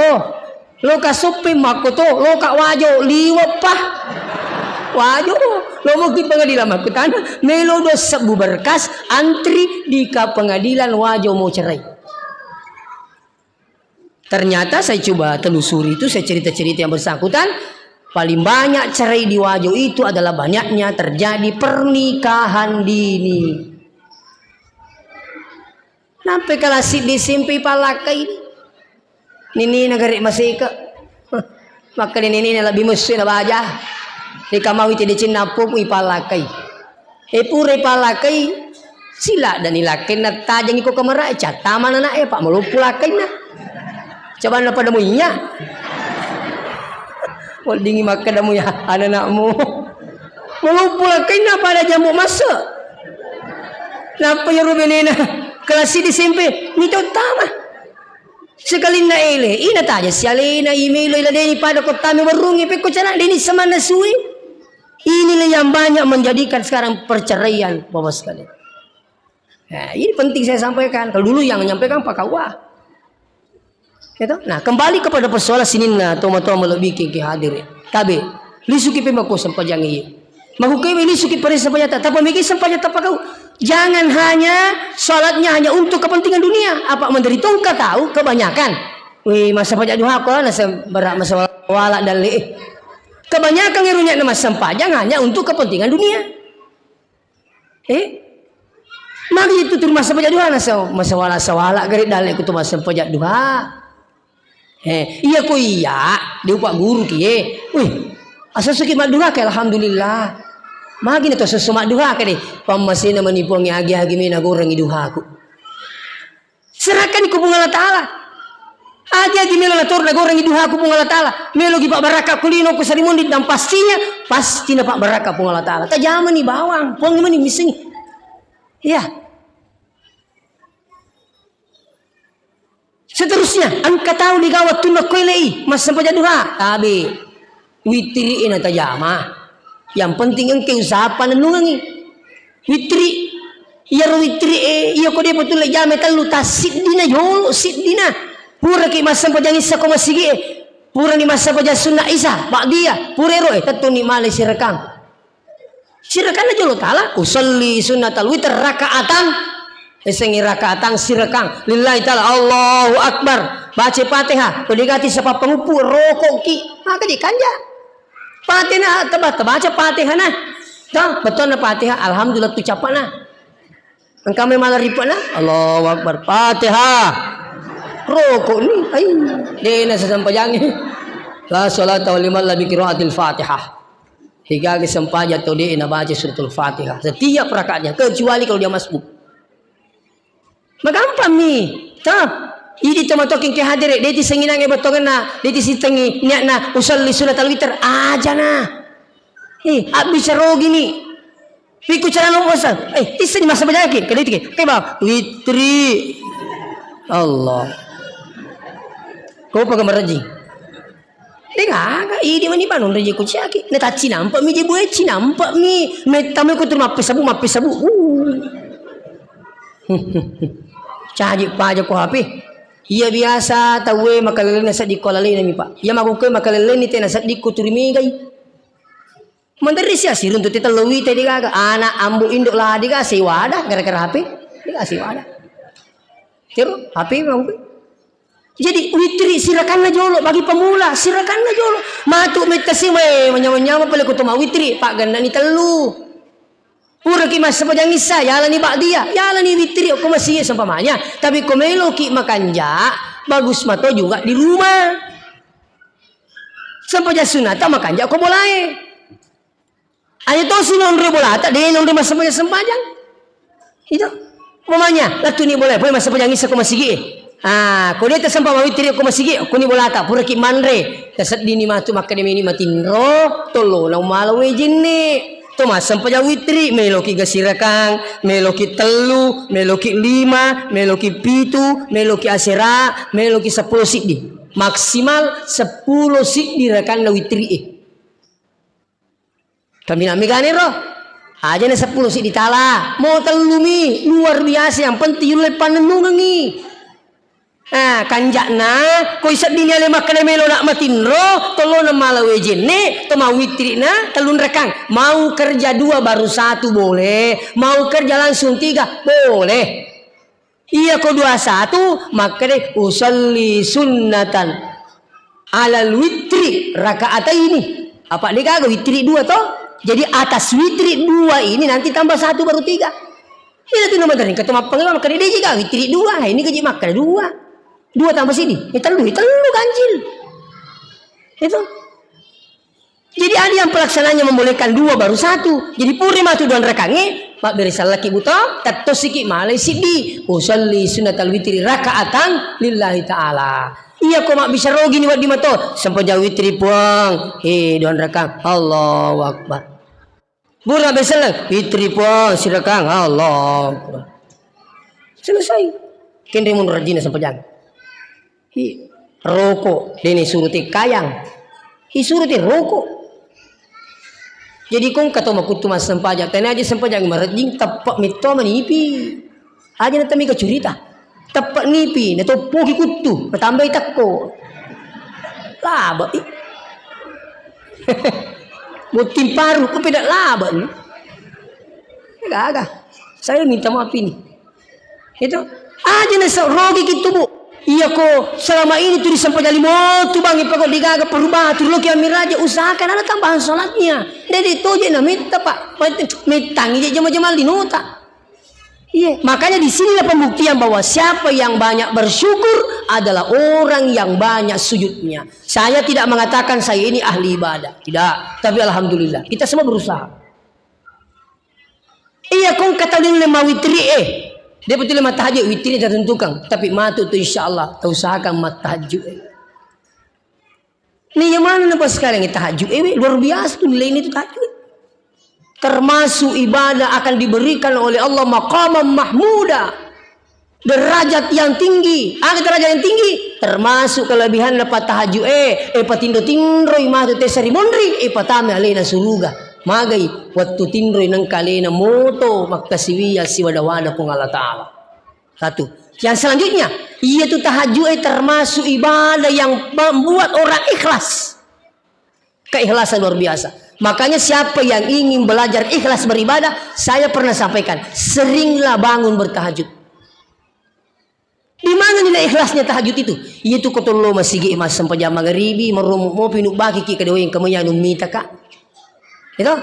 Loka Soppeng makko to. Loka Wajo liweppa. Wajo. Lo mungkin pengadilan makko tana. Melo dua sebbu berkas antri di ka pengadilan Wajo mau cerai. Ternyata saya coba telusuri itu, saya cerita-cerita yang bersangkutan, paling banyak cerai di Wajo itu adalah banyaknya terjadi pernikahan dini. Nampe kelas di S M P palakai ini. Nini negeri masih ke. Maka nini lebih musuh na baja. Di kamau itu di Cina pun ipalakai. E pura ipalakai, sila dani lakkainna tajengi ko kamara, cattama anakna e, Pak, maloppo lakkainna. Coba na pada muinya. Weddingi makkeda muya anakmu. Maloppo lakkainna pada jamu masa. Nappa yaro benena kelas di S M P, mita uttama. Sekalinna ele, ina taja sialena, imelo iladeni pada kottami warungi, pekko cana deni semanna sui. Inilah yang banyak menjadikan sekarang perceraian, Bapak sekalian. Nah, ini penting saya sampaikan. Kalau dulu yang menyampaikan Pak K U A. Gitu? Nah, kembali kepada persoalan sininna, toma-toma lebih ke hadir. Tabe, lisuki pe mako sempajang iya. Makukewe lisuki pada sempajang ta, tapi mikir sempajang ta Pak K U A. Jangan hanya salatnya hanya untuk kepentingan dunia. Apa menderita engkau tahu kebanyakan. Wih, masa pajak duha ko, nasa berat masa wala dalle. Kebanyakan irunya masa sempajang hanya untuk kepentingan dunia. Eh? Magi itu tur masa pajak duha, nasa masa wala sawala gare dalle ku tu masa pajak duha. Eh, iya ko iya, di upak guru kie. Wih, asal suki madduha ke, alhamdulillah. Magi na to susu madduha ke deh. Pammasena menipuangi agi-agi mena gorengi duhaku. Serahkan ku Puang Allah Ta'ala. Agi-agi melo natoro nagorengi duhaku Puang Allah Ta'ala. Meloki pabbarakka kulino ku sarimundi dan pastinya pasti napabbarakka Puang Allah Ta'ala. Tajamani bawang, Puang mani missengi. Iya. Seterusnya, engka tau degaga wettunna koelei massempajang duha, tabe. Witri e natajama. Yang penting engka usaha pannennungengi. Witri. Iyaro witri e, iya ko depa tulle jama tellu, tassiddina jolo, siddina. Puraki massempajang issa ko masigi e. Purani massempajang sunna isa, ba'diyah. Pura ero e, tettuni male sirakang. Sirakanna jolo tala, usalli sunnatal witr rakaatan. Esengi rakaatan sirakang. Lillahi ta'ala, Allahu Akbar. Baca Fatihah. Ko degati sapa panguppu, rokoki. Maka dikanja. Fatihah, teba-, tebaca Fatihah nah. Toh, betonna Fatihah, alhamdulillah tu capana. Engka mai mala ripana, Allahu Akbar. Fatihah. Rokok ni, ai. Dena sesempajangi. La salata wa liman lam qiraatil Fatihah. Higaga sempajang tau de' nabaca suratul Fatihah setiap rakaatnya, kecuali kalau dia masbuk. Magampang mi, toh. Idi tomatoking ke hadere, de' tisenginange bottongenna, de' tisitengi niatna usalli sunnatal witr, aja nah. Eh, abbicara ogi ni. Pikku cara no bosa. Eh, tisseng masa banyaki, kedai tike. Oke, Bang. Witri. Allah. Kau pakai meraji. Degaga, idi mani bang, nonre je kuciaki. Ne tacci nampak mi je buai, ci nampak mi. Metta mi ku terima pesabu, mapesabu. Uh. Caji paja ko H P. Iya biasa tauwe makalelena seddi ko lalena mi, Pak. Iya makukkue makaleleni tena seddi ko turi megai. Menderri sia siruntu te tello wita degaga. Anak ambo indo la degaga sewada gara-gara H P. Degaga sewada. Tero H P makukkue. Jadi, witri sirakanna jolo, bagi pemula, sirakanna jolo. Matu metta sima, eh, manyama-nyama pale ko to mawitri, paggannani tellu. Puraki massempajang issa, yalani ba'diyah, yalani witri, ko masih sempamanya. Tapi ko meloki makanja, bagus mato juga di rumah. Sempajang sunata makanja ko bolae. Aja to si nonroi bolata, de' nonroi massempajang-sempajang. Itu. Umpamanya, lattuni bolae, pole massempajang issa ko masigi e. Ah, ko de' tasempa mawitri ko masigi, ko ni bolata, puraki manre. Taseddini matu makkeda meni matinro, tollo na umala wejenne. To massempajang witri, meloki gasirakang, meloki tellu, meloki lima, meloki pitu, meloki asera, meloki seppulo siddi. Maksimal seppulo siddi rakanna witri e. Kaminang megane ro. Aja na seppulo siddi tala. Mo tellumi. Luar biasa. Yang penting yulle pannennungengi. Ah, kanja'na, koi seddini ale makkeda melo nak matinro, tollo na mala wejenne, to mawitri na, tellunrekang. Mau kerja dua baru satu boleh. Mau kerja langsung tiga, boleh. Iya ko dua satu, makkeda usalli sunnatan alal witri rakaataini. Apa de' gaga witri dua to? Jadi atas witri dua ini nanti tambah satu baru tiga. Iya tu nama tadi, kata mappang makkeda de' gaga witri dua, ini gaji makkeda dua. Dua tambah sini, eh, tellu, eh, tellu ganjil. Itu. Jadi ada yang pelaksanaannya membolehkan dua baru satu. Jadi pura matu dua rakangnge, mabbere sallaki buto, tettosiki malai siddi. Usalli sunnatal witri rakaatan lillahi ta'ala. Iya ko mabbisa rogi ni wedding mato, sempajang witri puang. He, dua rakang. Allahu Akbar. Bura beselleng, witri puang, sirakang. Allahu Akbar. Selesai. Kenre mun rajina sempajang. Hi, roko, dene suruti kayang. Hi suruti roko. Jadi kong kato makuttu massempajang, tena aja sempajang marejjing, teppe mitto manipi. Aja na temi kacurita. Teppe nipi, na toppoki kuttu, matambai tekko. Laba i. Botting paru, ko peda laba ni. Gaga. Saya minta maaf ini. Itu aja na sa-, rogi ki tubuh. Iya ko selama ini tu disempajang limo tu bang, ipako digaga perubahan tu loki amiraja, usahakan ada tambahan sholatnya. Dede toje na metta, Pak. Mettangi je jama-jama linota. Iya, makanya di sinilah pembuktian bahwa siapa yang banyak bersyukur adalah orang yang banyak sujudnya. Saya tidak mengatakan saya ini ahli ibadah, tidak. Tapi alhamdulillah, kita semua berusaha. Iya, kong kata nulle mawitri e. Dia betul mattahajud, witir tatentukan. Tapi matu tu insya Allah, tausahakan mattahajud. Nih yang mana nampak sekarang tahajud? Eh, luar biasa tu nilai ini tu tahajud. Termasuk ibadah akan diberikan oleh Allah maqaman mahmuda. Derajat yang tinggi. Ada derajat yang tinggi. Termasuk kelebihan lepas tahajud. Eh, eh, patinro-tinroi matu tesa ri monri. Eh, patame alena suruga. Magai, wattu tinroi nengka alena moto makkasiwiya siwada-wada Puang Allah Ta'ala. Satu. Yang selanjutnya, yaitu tahajud, eh, termasuk ibadah yang membuat orang ikhlas. Keikhlasan luar biasa. Makanya siapa yang ingin belajar ikhlas beribadah, saya pernah sampaikan, seringlah bangun bertahajud. Di mana nilai ikhlasnya tahajud itu? Itu ko tollo masigi massempajang magaribi, meromo mopi nubaki ki kedeweng kemuyanu mita ka. Itu?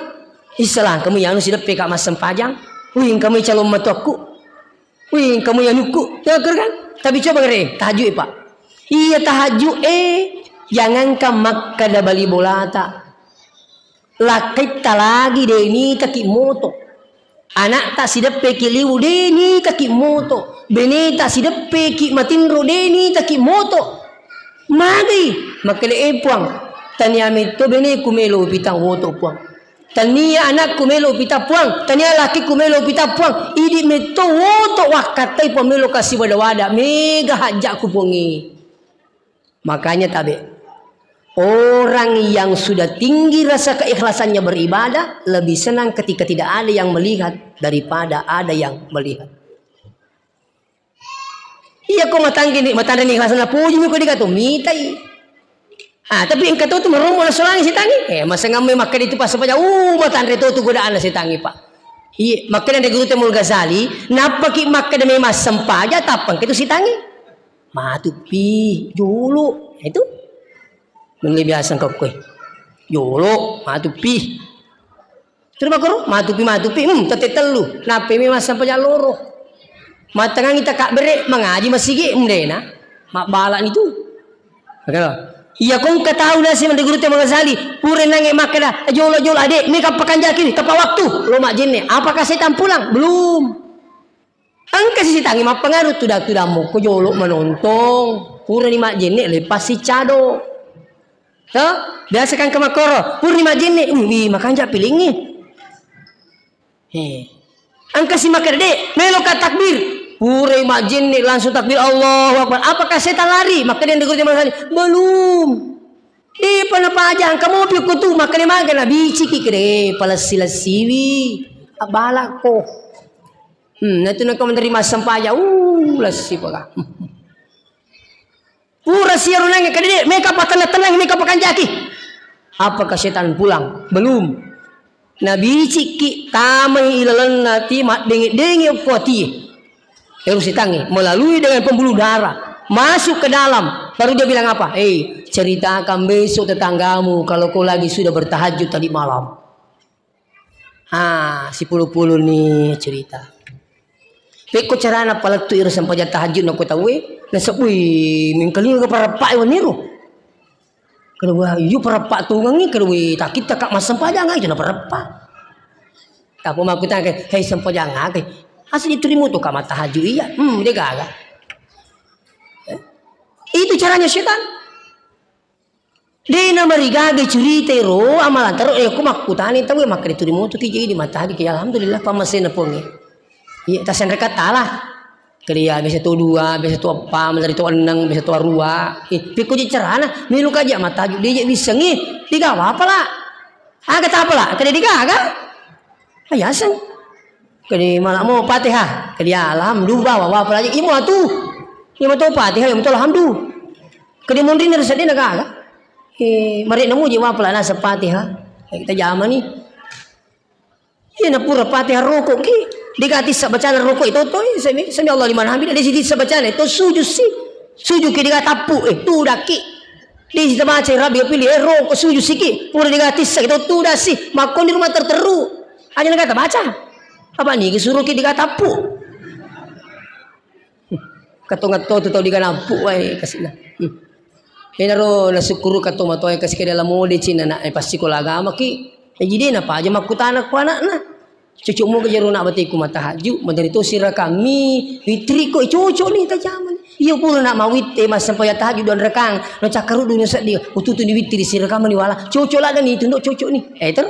Issalah kemuyanu sideppe ka massempajang. Wih, kemui calon matuakku. Wih, kamu ya nukku. Ya, kan? Tapi coba gare, tahajud, Pak. Iya, tahajud, eh, jangankan makkada bali bolata. Lakaitta lagi de' nitaki moto. Anakta sideppeki liwu de' nitaki moto. Beneta sideppeki matinro de' nitaki moto. Magai, makkada, eh, Puang, tania metto beneku melo upitang woto, Puang. Tania anakku melo upita Puang, tania lakiku melo upita Puang, idi metto woto wakkattai Puang melo kasi wada-wada, mega hajjakku Puangnge. Makanya tabe, orang yang sudah tinggi rasa keikhlasannya beribadah, lebih senang ketika tidak ada yang melihat daripada ada yang melihat. Iya ko matangki ni, matanre ni ikhlasna puji mi ko digato mitai. Ah, tapi engka to tu marombo nasolangi setangi. Eh, masengamme makkeda itu pas sapaja, uh, matanre to tu godaanna setangi, Pak. Iya, makkeda de guru Temul Ghazali, nappaki makkeda memang sempaja, tappang ke tu setangi. Matu pi, jolo. Itu. Nulli biasa engka koe. Jolo, matu pi. Terus makkoro, matupi, matupi, hmm, tette tellu. Nappai memang sampai jaloro. Mattengangi takabbere, mangaji masigi, hmm, dena. Mabbalani tu. Makanya, iya kong katau nasi mende guru te Imam Ghazali, pura nange makkeda, jolo-jolo ade, meka pakanjaki, tepat waktu, lo majenne. Apakah setan pulang? Belum. Engka si sitangi mappengaruh, tudang-tudang mokko jolo manontong. Purani majjenne, lepas si cado. To? Biasa kan ke makkoro, purani majjenne, uh, wi, makanja pilingi. He. Engka si makkeda, "Dek, melo ka takbir." Purai majjenne, langsung takbir, Allahu Akbar. Apakah setan lari? Makkeda yang deguru jamaah sekali, belum. Depa napaja, engka mopi okko tu, makkeda maga nabiciki, kede, palessi-lessiwi. Abbalakko. Hmm, natu nengka menerima sempajang, uh, lessi paka. Pura siaru nange, kedede, meka pa tenang-tenang, meka pa kanjaki. Apakah setan pulang? Belum. Nabiciki tamai ilalenna ti, maddengi-dengi okko ati. Eru setangi, melalui dengan pembuluh darah, masuk ke dalam. Baru dia bilang apa? "Eh, ceritakan besok tetanggamu kalau kau lagi sudah bertahajud tadi malam." Ah, sipulu-pulu ni cerita. Pekko carana palettu iro sempajang tahajud nako tauwe, nasebui mengkalinga parappa e weniro. Kedua, iyo parappa tongengi, kedua, takitta ka massempajang, itu na parappa. Apa makkutana, "Hei, sempajang aga?" Asli turimu tu ka mattahajud iya. Hmm, de gaga. Eh? Itu caranya setan. De namarigaga curita ro, amalanta ro, eh, ko makkutani tau, eh, makkeda turi motoki jadi matahajud ki, alhamdulillah, pammasena Puangnge. Iya, tasenreka tala. Kede ya, biasa to dua, biasa to eppa, malari to enneng, biasa to arua. Eh, pekko je carana, melo kaja matahajud, de je wissengi, digawa apa la? Aga tapa la? Kede digaga? Ayaseng. Kede mala mo Fatihah. Kede ya, alhamdulillah, wa, wa, apalagi imo atu. Imo to Fatihah, imo to alhamdulillah. Kede monri na sedde na gaga. Eh, mare na muji wa pala nasa Fatihah. Eh, kita jamani. Iya na pura Fatihah roko ki. Dega tissa bacana roko itu to, eh, sami, sami Allah liman hamid. Desi tissa bacana itu sujud si. Sujud ki dega tappu, eh, tudaki. Desi tabaca Rabbi pilih, eh, roko sujud siki. Pura dega tissa itu tudasi. Makko di rumah terteru. Aja na kata baca. Apa ni suruh ki dega tappu. Katongatto tu tau diganappu wae kasina. Hmm. Enaro nasukkuru kato matoe kasi ke dalam mode cina na, eh, passikola agama ki. Eh, jadi napa aja makkutana ku anakna. Cocok moga jaro na bateku mattahajju, maderri to sirakang mi, witri ko, eh, cocok ni tajamani. Iya pura na mawitte, massempajang tahajju dua rakang, no cakkaruddu no seddi, ututu ni witri sirakang mani wala. Cocok ladda ni itu, ndo cocok ni. Eh, terus?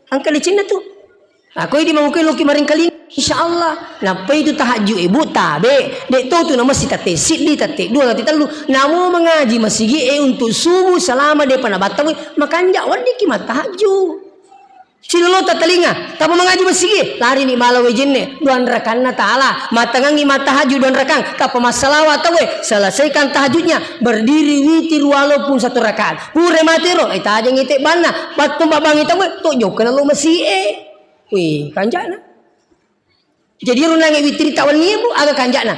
Angka licinna tu. Nah, koi di mangukui loki maringkaling, insya Allah. Nappai tu tahajju e, Bu, tabe. Dek to tu na masih tate siddi, tate dua, tate tellu. Namo mengaji masigi e untuk subuh selama depa nabattawai, makanja weddikki mattahajju. Silolota talinga, tapa mangaji masigi, larini mala wae jenne, duanrakanna taala, matangangi mattahajud duanrakang, tapa massalawa tauwe, selesaikan tahajudnya, berdiri witir walaupun satu rakaat. Pura matero, eh, tajengi te banna, battu babangi tauwe, to jokkana lo masigi e. Wih, kanjana. Jadi ero nangnge witiri ta wennie, Bu, aga kanja'na?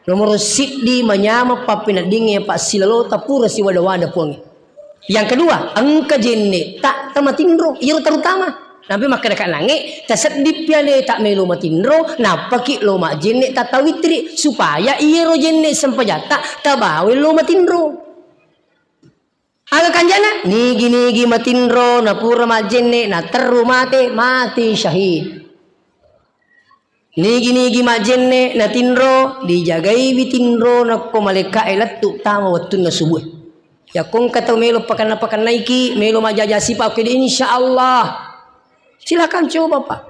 Nomoro siddi, manyameng pappeneddingnge, pa silolota pura siwada-wada Puangnge. Yang kedua, engka jenne ta tamatinro, iyaro terutama. Nampai makkeda ka nangnge, taseddippi ale ta melo matinro, nappaki lo majjenne ta tawitiri, supaya iyaro jenne sempajatta tabawe lo matinro. Aga kanjana? Nigi-nigi matinro, napura majjenne, naterru mate, mati syahid. Nigi-nigi majjenne, natinro, dijagaiwi tinro, nakko malaika'e lettu tama wettunna subuh. Yakko engka tau melo pakenna-pakennaiki, melo majaja sipa, oke, insya Allah. Silakan coba, Pak.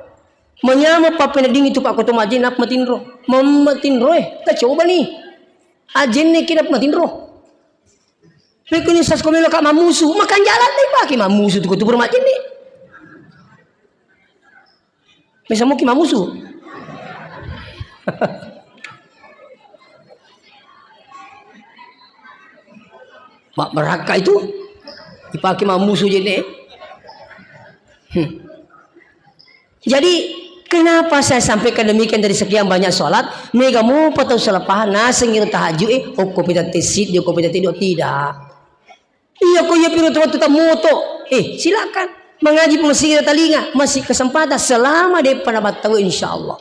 Manyameng pappeneddingngi tu, Pak, ko to majjenne, nappa matinro. Mammatinro, eh, tacoba ni. Ajjenne ki nappa matinro. Pekkuni sas ko melo ka mammusu, makanja ladde ipake mammusu tu, ko tu pura majjenne. Mesa muki mammusu. Mak berakka itu ipake mammusu jenne. Hmm. Jadi, kenapa saya sampaikan demikian dari sekian banyak sholat? Mega mopa tau salah paham, naseng iro tahajud, eh, okko pita tesid, okko pita tidur, tidak. Iya, ko iya piro waktu tamoto. Eh, silakan. Mengaji masih talinga, masih kesempatan selama depa nabattau, insya Allah.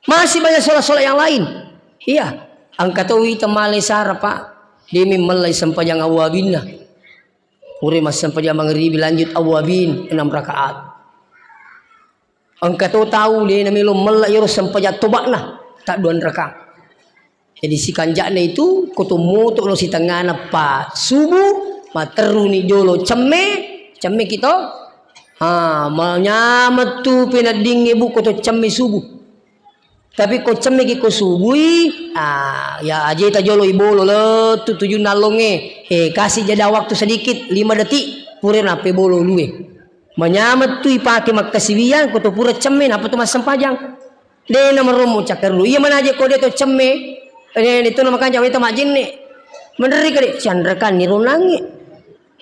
Masih banyak sholat-sholat yang lain. Iya, engka to wita male sara, Pak. Demi mellai sempajang awabinna. Pura massempajang mangribi lanjut awwabin enam rakaat. Engka to tau de namelo mella iyaro sempajang toba'na, tadduan rakang. Jadi sikanja'na itu ko to moto lo sitengngana pa subuh, materruni jolo cemme, cemme ki to. Ha, manyameng tu peneddingnge bu ko to cemme subuh. Tapi ko cemmeki ko subui, ah, ya ajeta jolo ibolo lettu tujunna allongnge. Eh, kasih jeda waktu sedikit, lima detik, pura nappa ibolo ulue. Manyameng tu ipake makkasiwiang, ko to pura cemme, nappa to massempajang. De namarommo cakkarlu. Iya manaje ko de to cemme, eh, de to namakanja weta majjenne. Maderri kade, canrekanni ronangnge.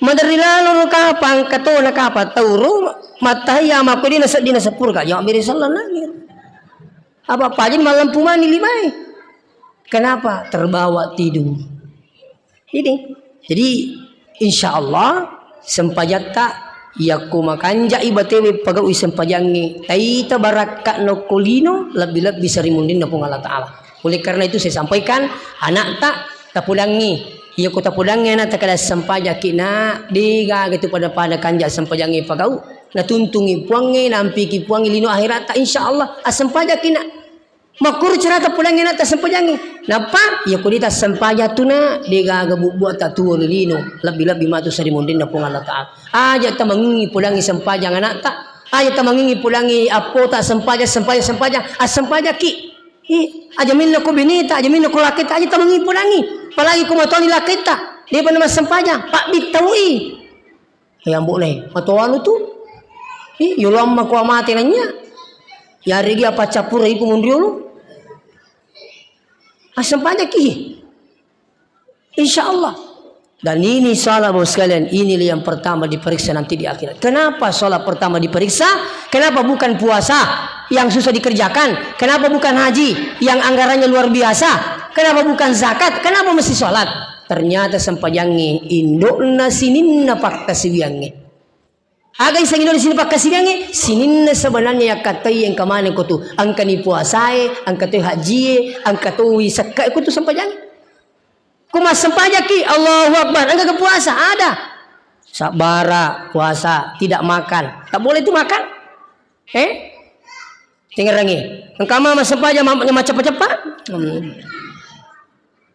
Maderri lalo ro kapang, katona kapang tau ro, mattahiyya makko de nasedding naseppuru ka, jama bere sallang lagi. Apa paja mallempu mani limae. Kenapa? Terbawa tidur. Ini. Jadi, insya Allah, sempajatta, yakko makanjai batewe pagaui sempajangnge, taita barakka nokko lino, lebbi-lebbi sarimunrinna Puang Allah Ta'ala. Oleh karena itu, saya sampaikan, anakta, tapodangngi. Yakko tapodangngi anakta kada sempajaki, nak, de gaga tu pada-pada kanja sempajangnge pagau. Natuntungi Puangnge, nampiki Puangnge lino akhiratta, insya Allah, assempajaki, nak. Makkuro carata podangngi anakta sempajangnge. Nappa, iya ko de tassempajang tu, nak, de gaga bubbuatta tuo ri lino, lebbi-lebbi matu sarimunrinna Puang Allah Ta'ala. Aja tamangingi podangngi sempajang anakta, aja tamangingi podangngi appota sempajang, sempajang, sempajang, assempajaki. Ih, aja minna ko beneta, aja minna ko laketta, aja tamangingi podangngi. Apalagi ko matoani laketta, depa namassempajang, pabbittaui. Eh, ambo'na, eh, matoanu tu. Ih, yolo amma ko amate nanya. Yaregi apa cappura iku munriolo. Assempajaki. Insya Allah. Dan ini salat, Bapak sekalian, inilah yang pertama diperiksa nanti di akhirat. Kenapa salat pertama diperiksa? Kenapa bukan puasa yang susah dikerjakan? Kenapa bukan haji yang anggarannya luar biasa? Kenapa bukan zakat? Kenapa mesti salat? Ternyata sempajangnge indo'na sininna pakkasiwiangnge. Aga iseng indo'na sininna pakkasiwiangnge? Sininna sebenarnya yakkattai engka maneng ko tu. Engkani puasae, engka toi hajjie, engka toi sekkae ko tu sempajangnge. Ko massempajaki, Allahu Akbar, engka ke puasa? Ada. Sabbara, puasa, tidak makan. Tak boleh itu makan. Eh? Tengerangi. Engka ma massempajang ma-, macceppa-ceppa? Hmm.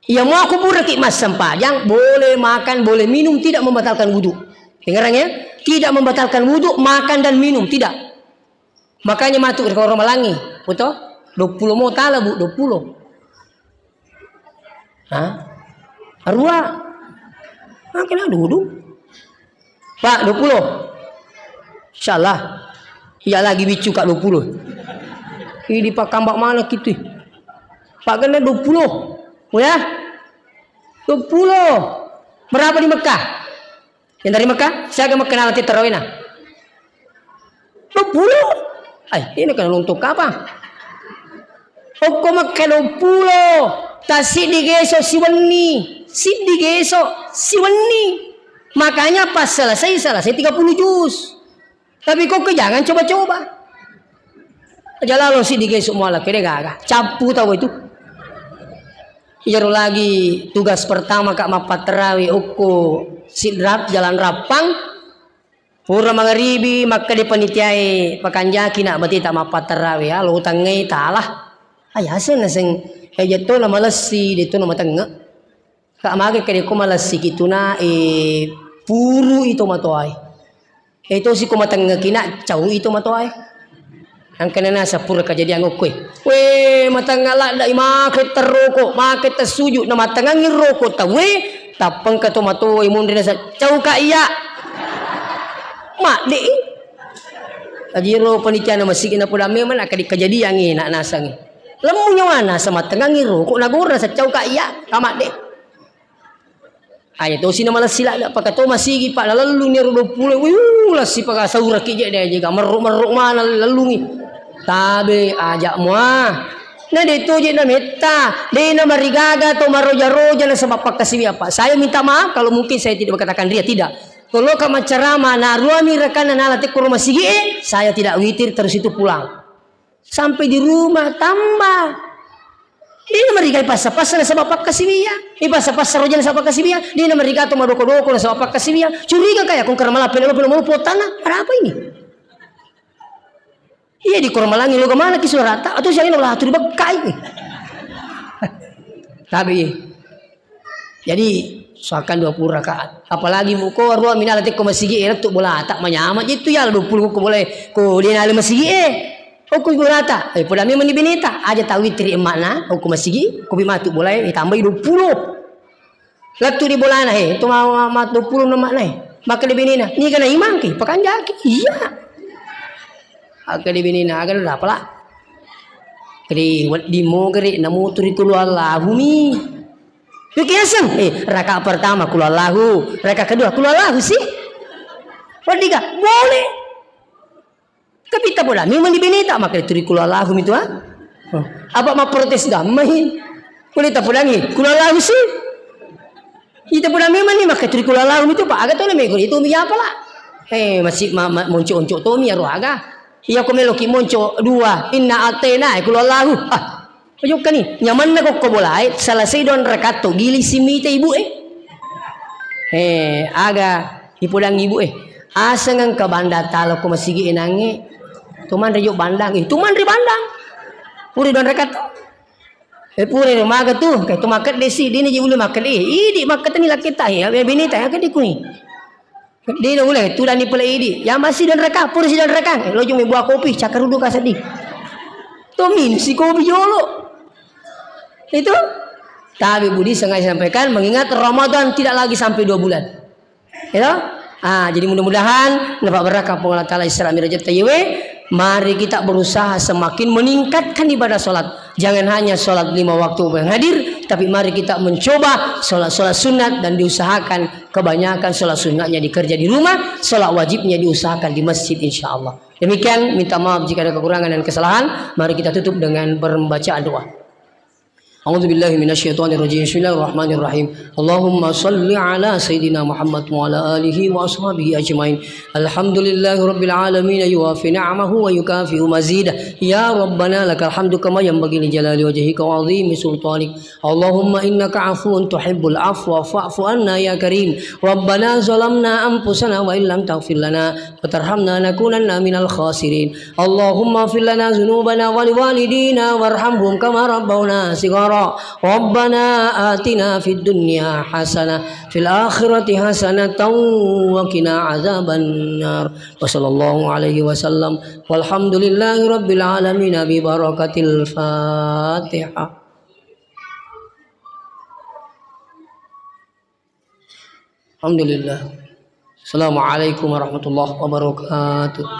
Iya, mau aku buraki massempajang, boleh makan, boleh minum, tidak membatalkan wudu. Dengarang ya, tidak membatalkan wudu, makan dan minum, tidak. Makanya matu ke rumah langi, betul? Dua puluh mau tala, Bu, dua puluh. Hah? Arua. Makin duduk. Pak, dua puluh. Insyaallah. Iya lagi bicu, Kak, dua puluh. Ini Pak, kambak mana gitu? Pak, kena dua puluh. Oh ya? Dua puluh. Berapa di Mekah? Yang dari Mekah? Saya ke Mekah nanti terawih nah. Dua puluh. Ai, ini kan untuk apa? Okko Mekah dua puluh. Tasiddi geso siwenni. Siddi geso siwenni. Makanya pas selesai, selesai tiga puluh juz. Tapi kok jangan coba-coba. Aja lalo siddi geso muala kede gaga. Cappu tau itu. Iyaro lagi tugas pertama, Kak, mappatterawih okko Sidrap, Jalan Rappang. Pura mangaribi, makkeda panitiae, "Pakanjaki, Nak, bateta mappatterawih, ya, lo utangngai talah." Ai, aseng naseng, eh, jetto na malessi, detto na matengngek. Kak, mage kede ko malessi ki tu, Nak, eh, puru ito matoae. Eh, to si ko matengngeki, Nak, cau ito matoae. Angkana nasa pura kejadian okkoe. Weh, matangnga ladda i make terroko, make tessuju, na matangangi roko tauwe, tappengka to matoe munri nasa, "Cau, Kak, iya." Madde i. Ajiro panitiana masigi na poda memang na kadi kejadian i, nak nasangi. Lemmu nyawana sa matangangi roko, nagora sa, "Cau, Kak, iya." Ka madde. Aja tosi na malessi ladde, paka to masigi, Pak, nalelluni ero dua puluh, wiu, lessi paka sauraki je de, jega merro-merro mana lellungi. Tabe, aja mua. Na de to je na metta, de na marigaga to maroja-roja nasaba pakkasiwi, Pak. Saya minta maaf kalau mungkin saya tidak berkata ria, tidak. Kalau ka maccarama, na ruami rekanna nala tekko rumah sigi, eh, saya tidak witir, terus itu pulang. Sampai di rumah, tambah. Dena marigai passa-passa nasaba pakkasiwia. Eh, passa-passa roja nasaba pakkasiwia. Dena marigai to madoko-doko nasaba pakkasiwia. Curiga kaya kong karena malah peno-peno mau potana. Ada apa ini? Iya, di kormalangi lo gamana ki sudah rata atau siangnya lo laturi bekkai. Tapi jadi, soakan dua puluh rakaat. Apalagi muko ruwa minala tekko masigi e, lettu bolata, manyama je tu ya, dua puluh ko boleh, ko dia nale masigi e. Okko bolata, eh, poda memang ni beneta, aja tawitri emakna, okko masigi, ko bi matu boleh, eh, tambahi dua puluh. Lettu di bolana, eh, to ma, ma, ma, dua puluh na makna, eh. Maka di benena, ni kana imang ki, pakanjaki, iya. Aga di benena, aga lo dapat lah. Kri, wedding mo gere, namuturi kulu Allahu mi. Yuk, kiaseng. Eh, rakaat pertama, kulu Allahu. Rakaat kedua, kulu Allahu sih. Wedding ga? Boleh. Tapi tak boleh. Memang di beneta, maka turi kulu Allahu mi tu, ha? Oh. Apa ma protes gammai? Boleh tak boleh ni? Kulu Allahu sih. Ita pura memang ni maka turi kulu Allahu mi tu, Pak. Aga to na mego itu mi apa lah? Eh, masih ma, ma, monco-onco to mi aro aga. Iya ko melo ki monco dua, inna atena, eh, kulu Allahu. Ah, pajukka ni. Nyamanna ko ko bolae, selesai don rakaat to, gili simita ibu e. Eh, aga ipodang ibu e. Aseng engka banda talo ko masigi enange. Tuman rejo bandang, eh, tuman ri bandang. Puri don rakaat to. Eh, pura ro maga tu, kae tu makkedde si, dini ji ule makkedde, eh, idi makkedde ni lakketta, eh, bineta, eh, kedde kuni. Dini ule, tu dani pole idi, ya masih dan raka, pura si dan raka, eh, lojo mi buah kopi, cakarudu ka seddi. To minum si kopi jolo. Itu, tapi Budi sengaja sampaikan, mengingat Ramadan tidak lagi sampai dua bulan. Ya toh? Ah, jadi mudah-mudahan napabbarakka Puang Allah Ta'ala Isra Mi'raj ta yewe. Mari kita berusaha semakin meningkatkan ibadah sholat. Jangan hanya sholat lima waktu yang hadir, tapi mari kita mencoba sholat-sholat sunat dan diusahakan kebanyakan sholat sunatnya dikerja di rumah, sholat wajibnya diusahakan di masjid, insya Allah. Demikian, minta maaf jika ada kekurangan dan kesalahan. Mari kita tutup dengan pembacaan doa. أعوذ بالله من الشيطان الرجيم. بسم الله الرحمن الرحيم. اللهم صل على سيدنا محمد وعلى آله وأصحابه أجمعين. الحمد لله رب العالمين، يوافي نعمه ويكافئ مزيده. يا ربنا لك الحمد كما ينبغي لجلال وجهك وعظيم سلطانك. اللهم إنك عفو تحب العفو فاعف عنا يا كريم. ربنا ظلمنا أنفسنا وإن لم تغفر لنا وترحمنا لنكونن من الخاسرين. اللهم اغفر لنا ذنوبنا ولوالدينا وارحمهم كما ربونا صغارا. ربنا آتنا في الدنيا حسنة في الآخرة حسنة وقنا عذاب النار. وصلى الله عليه وسلم. والحمد لله رب العالمين ببركة الفاتحة. الحمد لله. السلام عليكم ورحمة الله وبركاته.